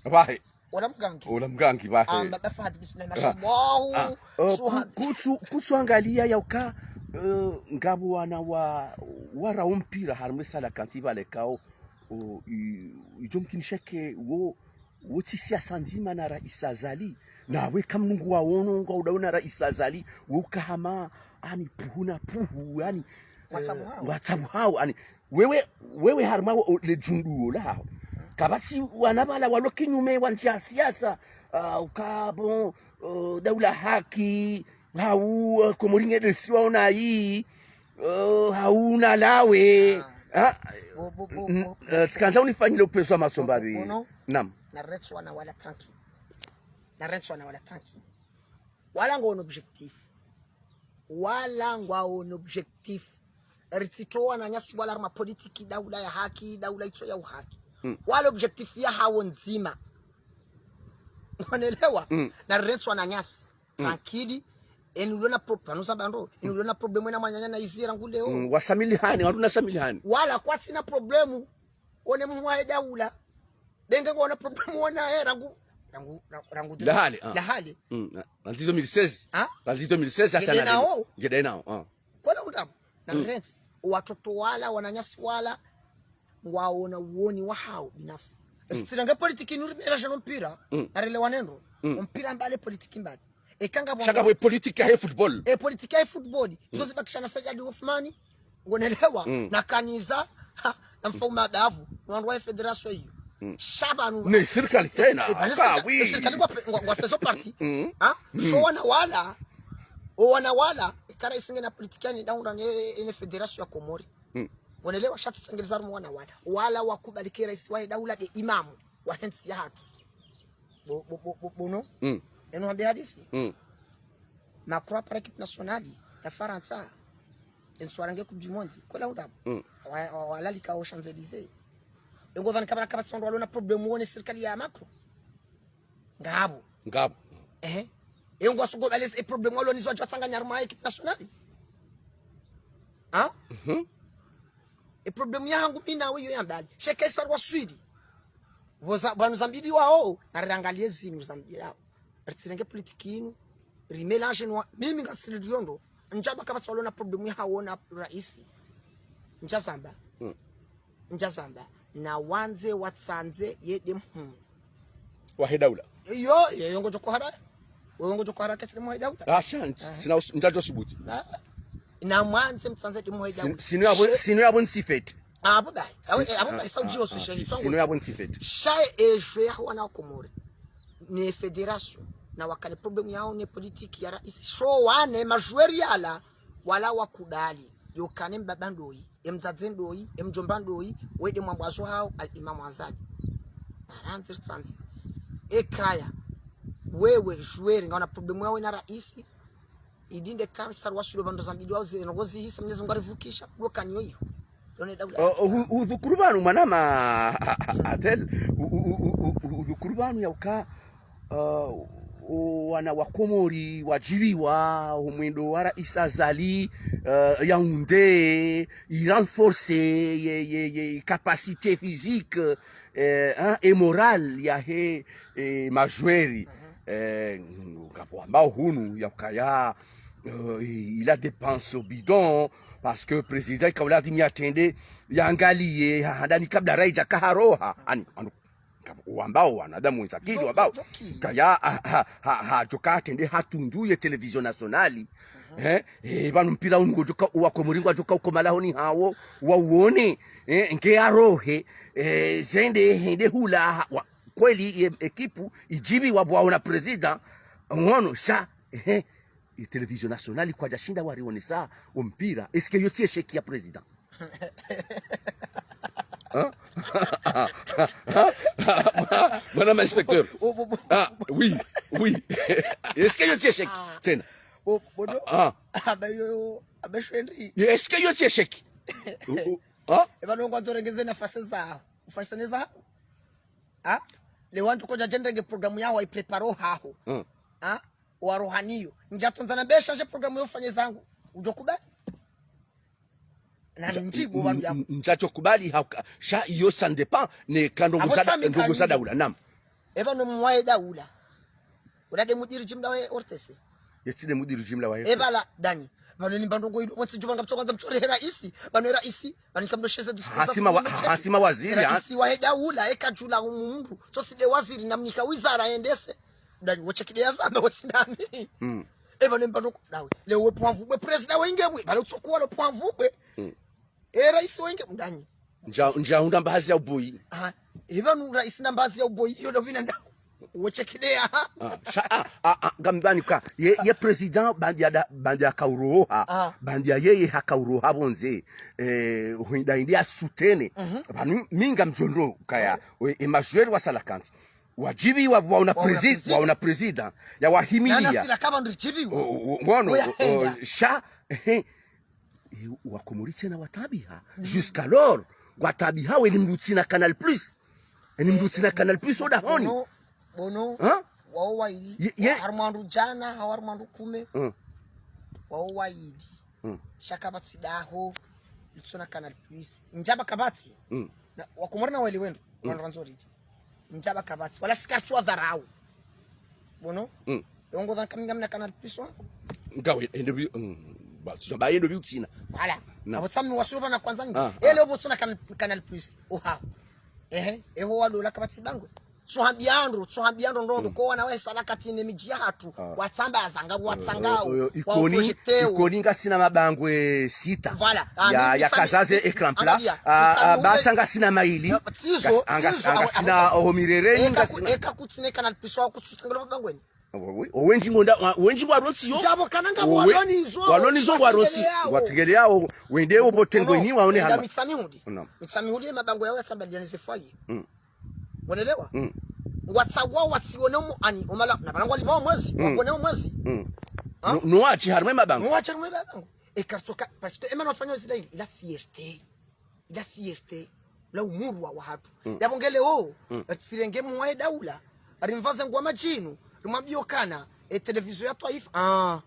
Pvahe. Ola mgangi. Ola mgangi, pvahe. Amba ba Fahad, bismillah, ah, mashallah. Ah, eh, ku-, kutsu-, kutsuangalia yauka, eh, ngapvo wana wa, wara ompira, harumwa sala kanti pvale kao, o, i, ijo mkinisha ke wo, wo tsi siasa ndzima na Raisi Azali. Nawe kamnungu waono, ngwaudaona Raisi Azali, we ukahama, ani puhu na puhu, ani, eh, watsabu hao. Watsabu hao, ani, wewe, wewe harumwa wo, le junduo laho. Kapvatsi wana pvala walo kinyume wa ndjia siasa, ah, uka bon, eh, daula haki, hau, eh, Komori ngedesiwa onayi, eh, hau nalawe. Ah. Ah, bo, bo, bo, mm, bo, eh, tsikandza unifanyile upvenuzi wa masomba bo, bo, bi. Bono. Naam. Narentsi wana wala tranquille. Narentsi wana wala tranquille. Wala ngwaono objectif. Wala ngwaono objectif. Ritsitowa wananyasi wala harumwa politiki, daula ya haki, daula itso ya uhaki. Mm. Wala objectif yahao ndzima. Wanelewa? Mm. Narentsi wananyasi. Mm. Tranquille. Eni ulo na pro-, pvanu za bando. Eni ulo na problème na mwananya na izi rangu leo. Mm, wasamilihani, watu nasamilihani. Wala kwatsina problème. One mhuu wahe daula. Benge ngwaona problème wona, eh, rangu, rangu, rangu, rangu de-, lahale, ah. Lahale. Mm, na, randzi deux mille seize. Ah? Randzi deux mille seize hata ngede na leo. Nao. Ngede nao, ah. Kola undrabo. Na mm. Rentsi, watoto wala, wananyasi wala, ngwaona uoni wahao binafsi. Mm. Sitirenge politiki nuri bela jano mpira, mm. Narelewane ndro. Mm. Mpira mbali, politiki mbali. Eka ngapvo shaka bwe politique ya football. E politique ya football. Mm. Izo zibakisha na Sajadi Uthmani. Ngonelewa, mm. Na Kaniza, ha, na Mfaume Adavu, na wandru wa fédération iyo. Mm. Sha pvanu. Ne sirikali tsena, e, pvanu ka, sirika-, oui. Sirikali ngwa pe-, ngwa, ngwa fezo parti. Mm. Ha? Mm. Sho wana wala, o wana wala, eka raisi ngena politique yani daula ne, ne fédération ya Komori. Mm. Ngonelewa sha tsitsengeleza rumo wana wala. Wala wakubali ke raisi wa daula de imamu wa hentsi yahatru. Bo, bo, bo, bo, bono. Mm. Eno hambe hadisi. Mm. Macron apara équipe nationale ya Farantsa. Enso warange Coupe du Monde. Kola undrabo. Mm. Wa, wa, walalika o Champs-Élysées. Engo dhani kabla kabla tsondo walona problème wone sirikali ya Macron. Ngapvo. Ngapvo. Ehe. Engo asugo bale e problème walo nizo atwa tsanganya harumwa équipe nationale. Ha? Mhm. E problème yahangu mi nawe iyo ya mbali. She Kaisar waswili. Pvo za-, pvanu zambidiwao, nariangalie zinu zambidiwao. Ritsirenge politique inu, rimélange nwa, mimi ngasili diondo, ndjamba kapvatsi walona problème yahao na raisi. Ndjazamba. Mm. Ndjazamba. Na wandze watsandze yede mhuu. Wahe daula. Iyo, iyo ngodjo kohara. Wewe ngodjo kohara ketsi mhuu wahe daula. Ah, shanti. Ah. Sina us-, ndadjo subuti. Ah. Na mwandze mtsandze de mhuu wahe daula. Sin-, sinu yapvo, she- sinu yapvo ntsifeti. Apvo bahi. Apvo, eh, apvo bahi, sa udjiwo, ah, su-, ah, sheni, si-, sinu yapvo ntsifeti. Sha eshwe ya wana wa Komori. Ne fédération. Na wakane problème yahao ne politique ya raisi. Sho wane majoueur yala, wala wakubali. Yokane mbaba ndoyi. Emdzadze ndoyi, emdjomba ndoyi, wede mwambwazo hao, al Imam Azali. Narandzi ritsandze. Ekaya, wewe, joueur, ngaona problème yawe na raisi, idinde ka sarwashulo pvandru zambidiwao ze, ndrongo zihisa, Mwenyezi Mungu arivukisha, ndo kaniyo iyo. Yone daula. Uh, hu-, hudhukuru pvanu mwanama Adel, hu-, hu-, hu-, hu-, hu-, hudhukuru pvanu ya uka, uh, o wana wa Komori wadjiviwa, o mwendo wa Rais Azali, uh, Yaoundé, i renforcer ye, ye, ye capacité physique, eh, hein, et morale yahe, eh, majoueurs. Eh, ngapvo wambao hunu ya ukaya, euh, il a dépensé au bidon, parce que président ikaula ladhimu yatrende, yangaliye, ha, handani kabla raidja kaharoha. Ani, anu, ngapvo wambao wanadamu wendza akili wambao. Kaya, ha, ha, ha, ha, djoka atrende hatundu ye télévision nationale. Eh, eh, pvanu mpira unu ngodjoka, wa Komori ngwadjoka ukomala honi hawo, wauone, eh, nge arohe, eh, zende, hende hula, ha, wa, kweli ye équipe idjiviwa pvwaona président, ngono, sha, eh, ye télévision nationale kwadjashinda warionesa o mpira. Est-ce que yo tsi échec ya président? Hein? Madame inspecteur. Bo, bo, bo. Ah, oui, oui. Est-ce que yo tsi échec? Tsena. Bo, bo, no. Ah. Abe yo, abe shwendri. Est-ce que yo tsi échec? Oh, oh. Hein? Eba no ngwandzo rengeze nafasi zaho. Ufanyisa neza. Ah? Le wandru kodja djendrenge programme yaho, waiprépare haho. Mm. Ah? Warohaniyo. Ndjatondzana besha je programme yo ufanye zangu. Udjokubali? Na ndjibu pvanu ya. Ndjadjokubali hauka. Sha iyo ça dépend. Ne ka ndrongo za, ndrongo za daula. Naam. Eba no mwaye daula. Ula nde mudiri jimla wa O R T C. Ye tsi nde mudiri jimla wa O R T C. Eba la, danyi. Pvanu ni mbandrongo ilo, mwatsi djuwa ngapvo tsonga za mtsore he raisi. Pvanu he raisi. Pvanu kamdo sheze du. Hatima wa, hatima waziri, ha? Raisi wahe daula, eka djula umundru. So tsi nde waziri namnika wizara yendese. Danyi, woche kide ya zamba, wotsi ndami. Mm. Eba ne mbandrongo, dawe. Le we pwanvu bwe, président wenge bwe. Pvanu tsokuwa lo pwanvu bwe. Mm. E raisi wenge mdanyi. Ndja, ndja hundra mbahazi ya uboyi. Ah, eba nu raisi na mbahazi ya uboyi, yo ndo pvina nda. Woche kide ya. Ah, sha, ah, ah, ah, ngambani ka. Ye, ye président, bandia da, bandia kauroha. Ah. Bandia yeye hakauroha pvondze. Eh, huinda indi ya soutenir. Mhm. Pvanu mi ngamdjo ndro kaya. We, e majoueurs wa salakanti. Wadjiviwa, waona président, waona président. Ya wahimilia. Nana sila kama ndri djiviwa. O, o, o, ngono, o, o, sha, eh, eh. E, wa Komori tsena watabiha. Mm. Jusqu'alors, watabiha we ni mndru tsina Canal Plus. E ni mndru tsina Canal Plus o dahoni. Bono, bono, hein? Wao waili. Ye, ye. Harumwa wandru djana, hau harumwa wandru kume. Mm. Wao waili. Mm. Sha kapvatsi daho, litsona Canal Plus. Ndjaba kapvatsi. Mm. Na, wa Komori na waili wendru, mm, wandru wandzo ridi. Ndjaba kapvatsi. Wala sika tsuwa dharau. Bono? Mm. Yongo dhan kami ngamina Canal Plus wangu. Ngawe, endo bi, mm, ba, tsuzo ba, endo bi utsina. Voilà. Na. Abo tsami wasiwa na kwanza ngi. Ah, ah. Ele obo tsona Canal, Canal Plus. Oha. Ehe, eho wa dola kapvatsi bangwe. Tsuhambiandro, tsuhambiandro ndondo, mm, ko wana wa esala katine midji ya hatru. Ah. Watsamba azanga, watsanga, eh, eh, eh, wa Ikoni, projeté wo. Ikoni ngasina mabangwe sita. Voilà. Ah, ya, mi, ya mi, kazaze mi, écran plat. Angalia, ah, ah, mi, Batsa ngasina maili. Ah, tsizo, ngas-, anga-, tsizo, angasina, awa, awa, oho mirere, eka ngasina. Ku-, eka kutsine Canal Plus wa kutsutsangalo mabangweni. Oui, oui. Owendji ngonda, wa-, wendji ngwarontsi yo. Ndjabo kana nga owe-, walonizo, walonizo ngwarontsi. Watsengele yawo. Watsengele yawo. Wende obo tengweni waone hamba. Mitsamihuli. Naam. Mitsamihuli ye mabango yawo yatsamba lianize foyer. Mm. Wanelewa? Mm. Ngwatsawa watsione omo ani, omala, na pvanu ngwalima omwezi, mm, wabone omwezi. Mm. Ha? No, no wachi harumwe mabango. No wachi harumwe mabango. E kartsoka, parce que emana wafanya zila ili, ila fierté. Ila fierté. La umurwa wa hatru. Mm. Yabo ngele o, mm, tsirenge mwaye daula. Rimvaze ngwa madjinu, rimwambiyo kana, e télévision ya twaifa. Ah.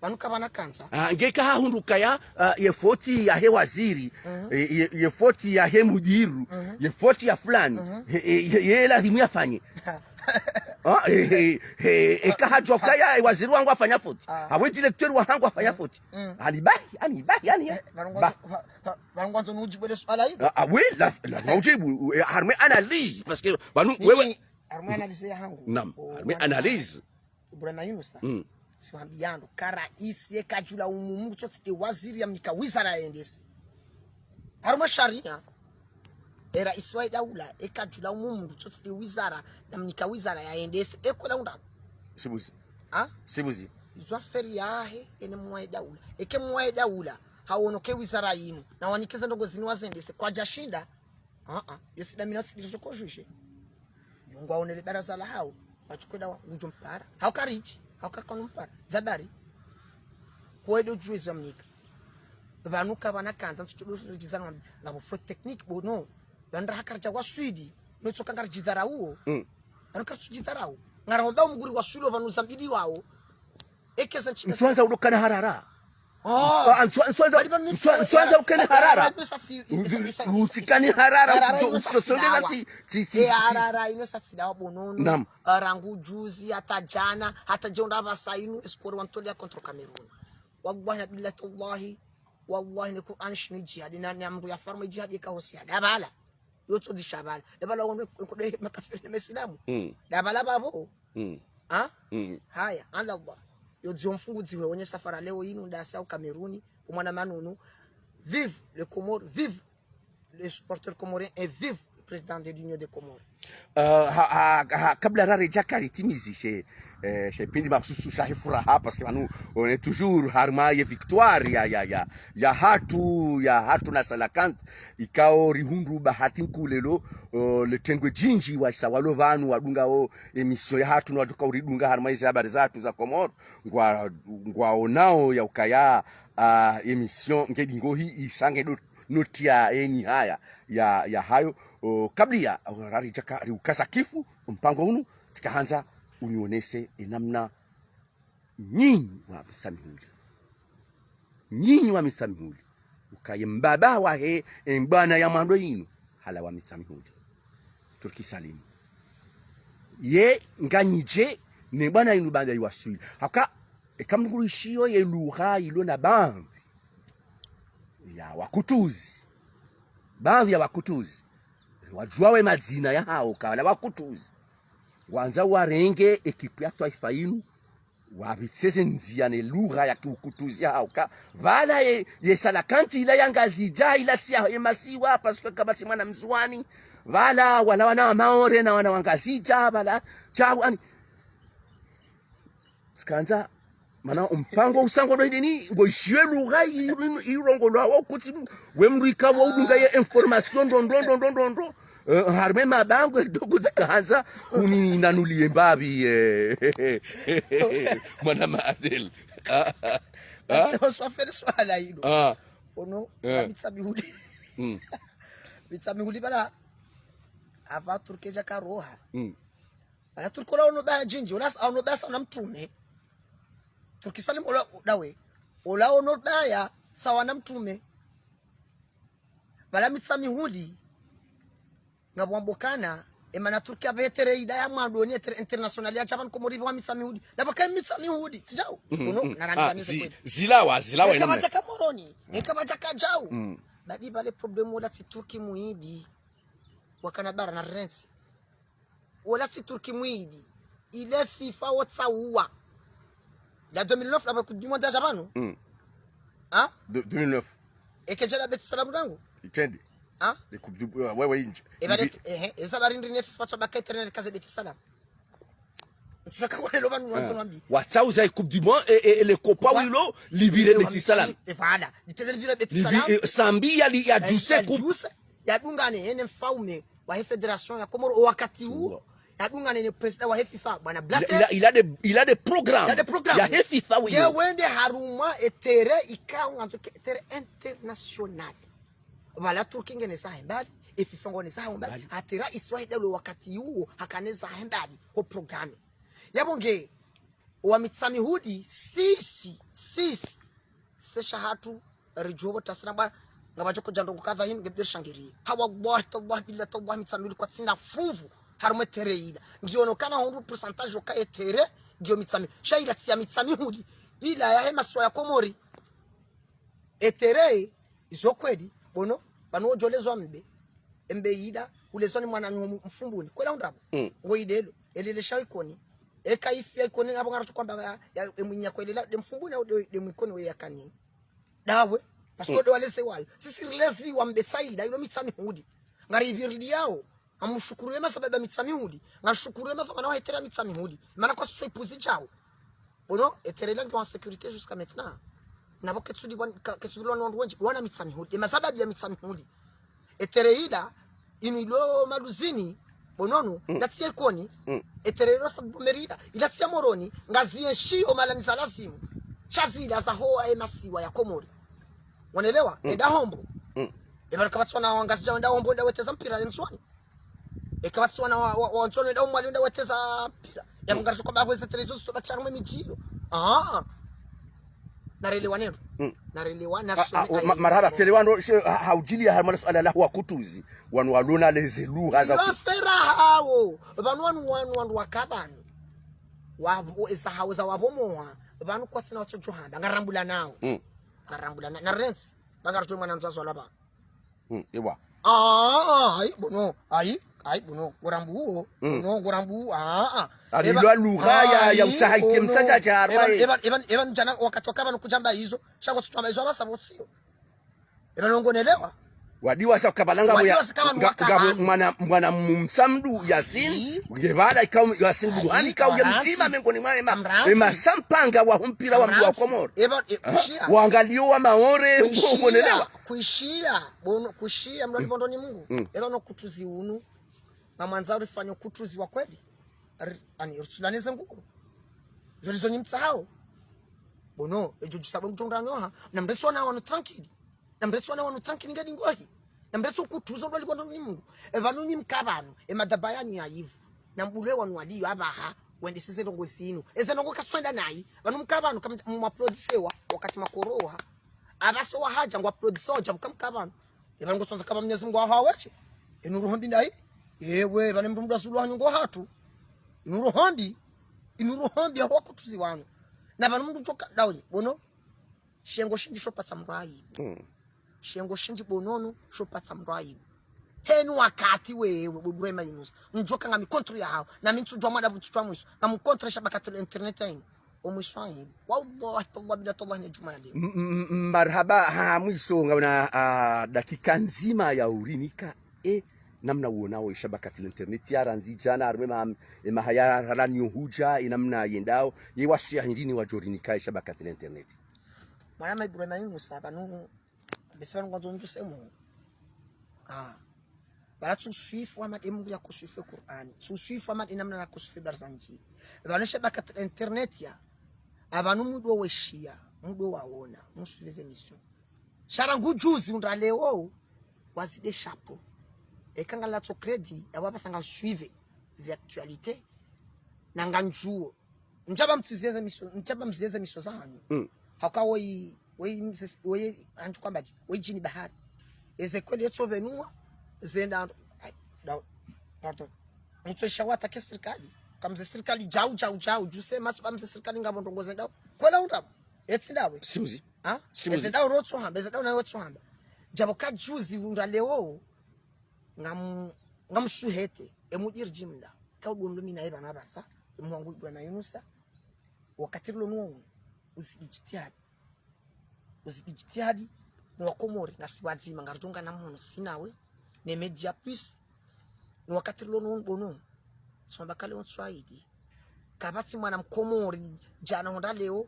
Pvanu kapvana kantsa. Ah, ngeka hahundru kaya, ah, ye foti yahe waziri, mhm, eh, ye, ye foti yahe mudiru, mhm, ye foti ya fulani, mhm, eh, eh, ye, ye lazimu yafanye. Ah, eh, eh, eh, eka hadjuwa kaya, eh, waziri wangu afanya foti. Ah. Awe directeur wahangu afanya foti. Mm. Ani bahi, ani bahi, ani ya. Eh, pvanu ngwandzo, ba- pva-, pva-, pvanu ngwandzo nudjibu ele suala hilo. Ah, ah, oui, la, la, la ujibu, eh, harumwe analyse, parce que, pvanu, wewe. Harumwe analyse yahangu. Naam, harumwe analyse. Ibrahima Yunusa. Mm. Tsiwambiandro, ka raisi ye kadjula umu mndru tsotsi nde waziri yamnika wizara yaendese. Harumwa sharia. E raisi wa daula, e kadjula umu mndru tsotsi nde wizara, yamnika wizara yaendese. E kwela undra. Sibuzi. Ha? Sibuzi. Izo affaire yahe, ene mwaye daula. Eke mwaye daula, hawono ke wizara yinu. Na wanikeze ndrongo zinu wazendese. Kwadjashinda. Ah, ah. Yo tsi damina tsi diri toko juge. Yo ngwaonele baraza lahawo. Watsukweda wa, ngudjo mpara. Hauka ridji. Hauka kanu mpara. Zabari. Huwe ndo juge za mnika. Pvanu kapvana kandza, ntsu tsudu ridjizana ngapvo faute technique, bono. Pvanu raha karidja waswili, no tsoka ngaridjidharau. Mm. Pvanu karitsu djidharau. Ngaraomba omguri waswili pvanu zambiliwao. Eke za ntsika. Ntsuandza udokana harara. Oh. Ntsu-, ntsu-, ntsuandza, ntsu-, ntsuandza ukane harara. Utsikane harara, utso-, utsosondeza tsi, tsi, tsi, tsi. Harara ino sa tsi dawa bonono. Naam. Rangu juzi, hata jana, hata jana pvasa inu, e score wantolea contre Cameroun. Wallahi na billahi tallahi, wallahi ne Qur'an shinu jihadi, na, na mndru ya farma jihadi ka hosi ya dabala. Yo tso disha bala. E bala wanu ko de makafiri ne mesilamu. Mm. Dabala babo. Mm. Ha? Mm. Haya, Allah. Yo dzio mfungu dziwe onye safara leo inu ndasa u Cameroun, umwana manunu. Vive le Comores, vive les supporters comoriens et vive le président de l'Union des Comores. Euh, ha, ha, ha, kabla raredja karitimizi she, eh, she pindi maksusu sha he furaha, parce que pvanu, on est toujours harumwa ye victoire ya, ya, ya, ya hatru, ya hatru na Cœlacanthe, ikao rihundru bahati nkuu leo, euh, le tengwe djindji wa isa walo pvanu wadungao émission ya hatru na wadjoka uridunga harumwa izi habari zahatru za Comores, ngwa, ngwaonao ya ukaya, ah, émission ngedi ngohi isa ngedo noti ya eni haya, ya, ya hayo, o, kabla ya, o, raridjaka, riukaza kifu, mpango unu, tsikahandza unionese enamna nyinyi wa Mitsamihuli. Nyinyi wa Mitsamihuli. Ukaye mbaba wahe, e mbwana ya mwando inu, halawa Mitsamihuli. Turki Salim. Ye, nganyidje, ne bwana inu baada iwaswili. Haka, eka mnguishiyo ye lugha ilo na bamvi ya wakutuzi. Bamvi ya wakutuzi. Wadjuwa we madzina ya hao ka wala wakutuzi. Wandza warenge ekipu ya twaifa inu. Wabitseze ndzia ne lugha ya kiukutuzi ya hao ka. Pvala ye, ye Cœlacanthe ila ya Ngazidja ila tsi ya ye masiwa, parce que kapvatsi mwana Mndzuwani. Pvala, wala wana wa Maore na wana wa Ngazidja, pvala, tsawu ani. Tsikandza, mana ompango usango no ideni, ngoishiyo e lugha i-, i-, irongolwawo kutsi we mndru ika wa udunga ye information ndo, ndo, ndo, ndo, ndo, ndo. Eh, harumwa e mabangwe ndo kutsikahandza, uninanuliye mbapvi, eh, mwana Maadel. Ah, ah, ah. Sasa swafere swala ilo. Ah. Ono, eh, Mitsamihuli. Mm. Mitsamihuli pvala, apva Turki djaka roha. Mm. Pvala Turki ola ono baya djindji, ola s-, ono baya sa wana mtrume. Turki Salim ola dawe. Ola ono baya sa wana mtrume. Pvala Mitsamihuli. Ngapvo wambokana, emana Turki apve terrain ida ya mwando ni terrain international ya dja pvanu Komori pvwa Mitsamihuli. Na pvaka Mitsamihuli, tsidjau. Mm, ono, mm. Ah, narangani zi-, kweli. Zilawa, zilawa inu. Eka pvadjaka Moroni, eka pvadjaka djau. Mm. Badi pvale problème ola tsi Turki mwidi. Wakana bara na rentsi. Ola tsi Turki mwidi. Ile FIFA wotsauwa. La deux mille neuf, la Coupe du Monde ya dja pvanu. Mm. Hein? De-, deux mille neuf. Eke djela Beit Salam rangu? Itendi. Hein? E Coupe du, euh, wewe indje. Eba ibi- let-, ehe, eza barindri ne FIFA tso baka eternel kaze Beit Salam. Ntsusa kawale lo pvanu wandzo nwambi. Watsauza e Coupe du Monde, e, e, e le Copa wilo, libire Beit Salam. E voilà. Litele libire Beit Salam. Libi-, e, Sambi ya li-, ya djuse ya coupe. Djuse. Yadungane ene mfaume wahe fédération ya Komoro o wakati uwo. Uwo. Yadungane ne président wahe FIFA, bwana Blatter. Il a, il a des, il a des programmes. Il a des programmes. Yahe FIFA, oui. Ye wende harumwa e terrain ikao ngandzo ke terrain international. Pvala Turki ngena zahe mbali, e FIFA ngena zahe mbali. Mbali. Hata raisi wahe daula wakati uwo hakana zahe mbali ho programme. Yapvo nge, wa Mitsamihuli, sisi, sisi. Sesha hatru, ridjuwa pvo tasina bwana, ngapvadjo kodja ndrongo kadha hinu, ngebder shangiri. Ha wallahi, tallahi, billahi, tallahi, Mitsamihuli kwatsina fuvu, harumwa e terrain ila. Ngiono kana hundru pourcentage oka e terrain, ngiyo Mitsamihuli. Sha ila tsi ya Mitsamihuli. Ila yahe masiwa ya Komori. E terrain, izo kweli, bono, pvanu odjolezwa mbe. Embe ila, ulezwa ni mwananyaho Mfumbuni. Kwela undrabo. Mm. Ngo ilelo, elele sha Ikoni. Eka ifi ya Ikoni, apvo ngaratsu kwamba ya, ya, emwinya kwelela, de Mfumbuni au de, de Mwikoni we ya kanini. Dawe, parce que, mm, de waleze wayo. Sisi rilezi wa mbe tsaida, ilo Mitsamihuli. Ngari ibiridi yao. Amushukuru ema sababu ya Mitsamihuli. Ngashukuru ema famana wahe terrain Mitsamihuli. Mana kwasisho ipuzi djao. Bono, e terrain ila ngiyo en sécurité jusqu'à maintenant. Napvo ketsuli wan-, ka-, ketsuli wana wandru wendji, wana Mitsamihuli. Ema sababu ya Mitsamihuli. E terrain ila, inu ilo Maluzini, bonono, mm, ila tsi ya Ikoni, mm, e terrain ilo Stade Bomeri ila, ila tsi ya Moroni, ngazienshi o malani za lazimu. Sha zila za hoa e masiwa ya Komori. Wanelewa? Enda hombo. Eba kapvatsi wana wa Ngazidja wenda hombo, wenda weteza mpira ye Ndzuwani. Eka kapvatsi wana wa, wa, wa Ndzuwani wenda hombo, wenda weteza mpira. Ya mngarisho kwa babu ze television zito bakisha rumwe midji iyo. Ah. Narelewa nendo. Narelewa na Ah, ah, ma-, marahaba, tselewa ndo, she, ha-, haudjiliya harumwa le suala la wa kutuzi. Wanu walona leze lugha za Iyo ku- fera hawo. Pvanu wanu, wanu, wanu wakapvanu. Wa, o, eza hawo za wabomowa. Pvanu kwatsina watsodjo hamba. Ngarambula nawo. Ngarambula na, na rents. Bangaridjo mwana ndzwa zwalwa pva. Mm, ewa. Ah, ayi, bono, ayi, ayi, bono, ngorambuwo, bono, ngorambuwo, ah, ah. Eba, lugha ya, ya usahaike msanja cha eba, harumwa, eh. Eba, eba, eba, mdjana wakati wakapvanu kudjamba izo, sha ngotsu djamba izo apvasa pvotsiyo. Eba nongonelewa. Wadiwa sa ukapvala ngapvo ya, Wadiwa sa ukapvala ngapvo ngapvo mwana, mwana mtsamdu Yasin, nge pvala ikao Yasin Buruhani ikao ye mdzima mengoni mwa ema, ema sampanga wa humpira wa mdru wa Komori. Eba, e, kushiya. Wangaliyo wa Maore, ngonelewa. Kushiya, bono, kushiya, mdru alipvondo ni Mungu. Eba no kutuzi unu. Ngamwandzo urifanye kutuzi wa kweli. Ari, ani, urutsulane ze nguo. Zolizo nyi mtsahao. Bono, edjo djisa bo mdjo nganyoha. Na mresi wana wanu tranquille. Na mresi wana wanu tranquille ngedi ngohi. Na mresi ukutuzo ndo alipvondo ni Mungu. Eba nunyi mkapvanu. E madhaba yanyu ya ivu. Na mbule wanu waliyo apvaha. Wendeseze ndrongo zinu. Eze ndrongo kaswenda nayi. Pvanu mkapvanu kam-, mwaplodisewa. Wakati makoroha. Apvasa wahadja ngwaplodisewa djabu kamkapvanu. Eba ngosonza kapva Mwenyezi Mungu ahaweshe. Inu roho mbi ndayi. Ewe, pvane mdru mdru asuluha nyungo hatru. Inu roho mbi. Inu roho mbi ya huwa kutuzi wanu. Na pvanu mdru djoka, dawuni, bono. Shengo shindji shopvatsa mdru aibu. Shengo shindji bonono shopvatsa mdru aibu. Heni wakati wewe, we Ibrahima Yunusa. Ndjoka ngami contre ya hawo. Na mi ntsudjuwa mwanda pvu ntsudjuwa mwiso. Ngamu contre shabakatul internet ya inu. Omwiso wa aibu. Wallahi, tallahi, billahi, tallahi, ne djumwa ya leo. M-, m-, m-, marahaba, ha, mwiso, ngawuna, ah, dakika ndzima ya urinika. E, namna uonao, e shabakatul internet ya randzi djana, harumwa ma-, e mahaya ralani yo hudja, e namna yendao, ye wasiya hindri ni wadjorinika, e shabakatul internet. Mwana ma Ibrahima Yunusa, pvanu, besi pvanu ngwandzo ndjuse mu. Ah. Pvala tsuswifu Ahmad e Mungu ya kuswifu Kur'ani. Tsuswifu Ahmad e namna na kuswifu Barzanji. Pvanu shabakatul internet ya. Apvanu mdru weshiya, mdru waona, mswifu ze émission. Sha rangu juzi undra leo, wazide chapeau. Eka ngalatso crédit, ya wapvasa ngaswifu ze actualité. Na ngandjuwo. Ndjapva mtsiziye ze émission, ndjapva mziye ze émission zahanyu. Hauka woyi, woyi mze-, woyi andju kwambadji, woyi djini bahari. Eze kweli yetso pvenuwa, zenda ando, ai, da, pardon. Mtso isha watake sirikali. Kamze sirikali djau, djau, djau, djuse matso kamze sirikali ngapvo ndrongo zendao. Kwela undrabo, etsi ndawe. Simuzi. Ha? Simuzi. Eze ndao rotso hamba, eze ndao na rotso hamba. Djapvo ka juzi undra leo, ngam-, ngamshuhete, e mudjiri djimla. Ka udu mlumi na eba na basa, e mwangu Ibrahima Yunusa. Wakati rilo nuwo, uzidi djitihadi. Uzidi djitihadi, ni wa Komori, ngasi wadzima, ngaridjo ngana mhono, si nawe, ne Média Plus. Ni wakati rilo nuwo, bono. Swamba kale on swahidi. Kapvatsi mwana mkomori, djana hondra leo,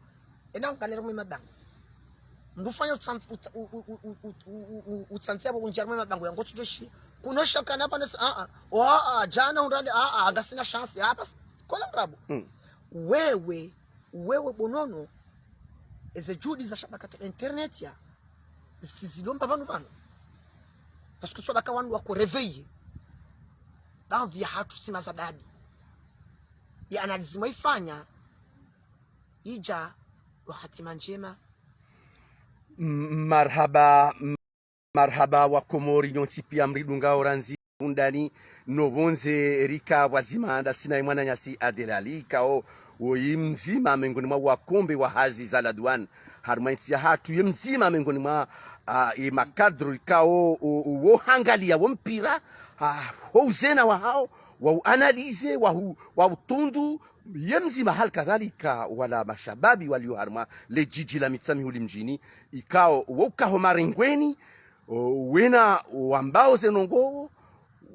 ena hungalera mwe mabango. Mdru ufanya utsan-, ut-, u-, u-, u-, u-, u-, u-, u-, utsantsi apvo unjia mwe mabango ya ngotsu dweshi. Kuno shaka na pvanu sa, ah, ah. Oh, ah, ah, djana hondra leo, ah, ah, ngasina chance, ah, pas-, kola ndrabo. Wewe, wewe bonono, eze juhudi za shabakatul internet ya, zitsi zilomba pvanu pvanu. Parce que tsobaka wandru wako réveillé. Baadhwi ya hatru si mazababi. Ya analyse mwaifanya, idja yo hatima ndjema. M-, marahaba, m-, marahaba wa Komori nyontsi piya mridungao randzi undani no pvondze rika pvwadzima ndasi na ye mwananyasi Adel Ali ikao woyi mdzima mengoni mwa wakombe wa hazi za la douane. Harumwa intsi ya hatru ye mdzima mengoni mwa, ah, ye makadru ikao o, o, wo hangaliya wo mpira, ah, ho uzena wahao, wa u analyser, wa u, wa utundu, ye mdzima hali kadhalika wala mashababi walio harumwa le djidji la Mitsamihuli mdjini, ikao wo ukaho marengweni, o, wena wambao ze ndrongoo,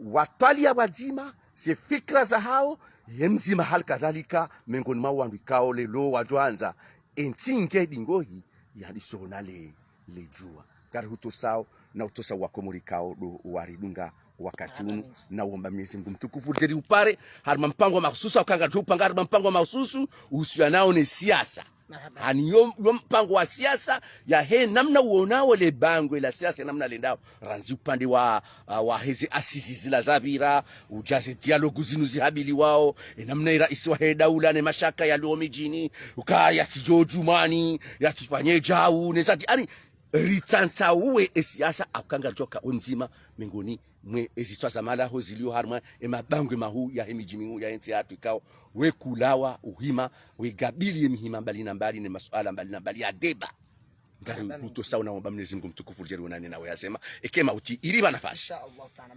watwaliya pvwadzima, ze fikira zahao, ye mdzima hali kadhalika, mengoni mwa wandru ikao leo wadjwandza, entsi ngedi ngohi, yalisona le, le djuwa. Kari hutosao, na utosa wa Komori ikao ndo waridunga wakati unu, na womba Mwenyezi Mungu mtukufu, djeri upare, harumwa mpango mahususu, au kanga tu upanga harumwa mpango mahususu, uhusianao ne siasa. Marahaba. Ani yo, yo mpango wa siasa, yahe namna uonao le bangwe la siasa namna lendao. Randzi upande wa, ah, wa heze assises zila zapvira, udja ze dialogue zinu zihabiliwao, e namna e raisi wahe daula ne mashaka yalio midjini, uka yatsidjo djumwani, yatsifanye djau, ne zati, ani, ritsantsauwe e siasa, au kanga ridjoka we mdzima, mengoni mwe ezitswa za malaho zilio harumwa e mabangwe mahuu yahe midji mihuu yahe ntsi yahatru ikao, we kulawa uhima, we gabili ye mihima mbali na mbali ne masuala mbali na mbali ya deba. Ngari kutosa unaomba Mwenyezi Mungu mtukufu djeri unani nawe yasema, eke mauti, iriba nafasi. Insha Allah Ta'ala.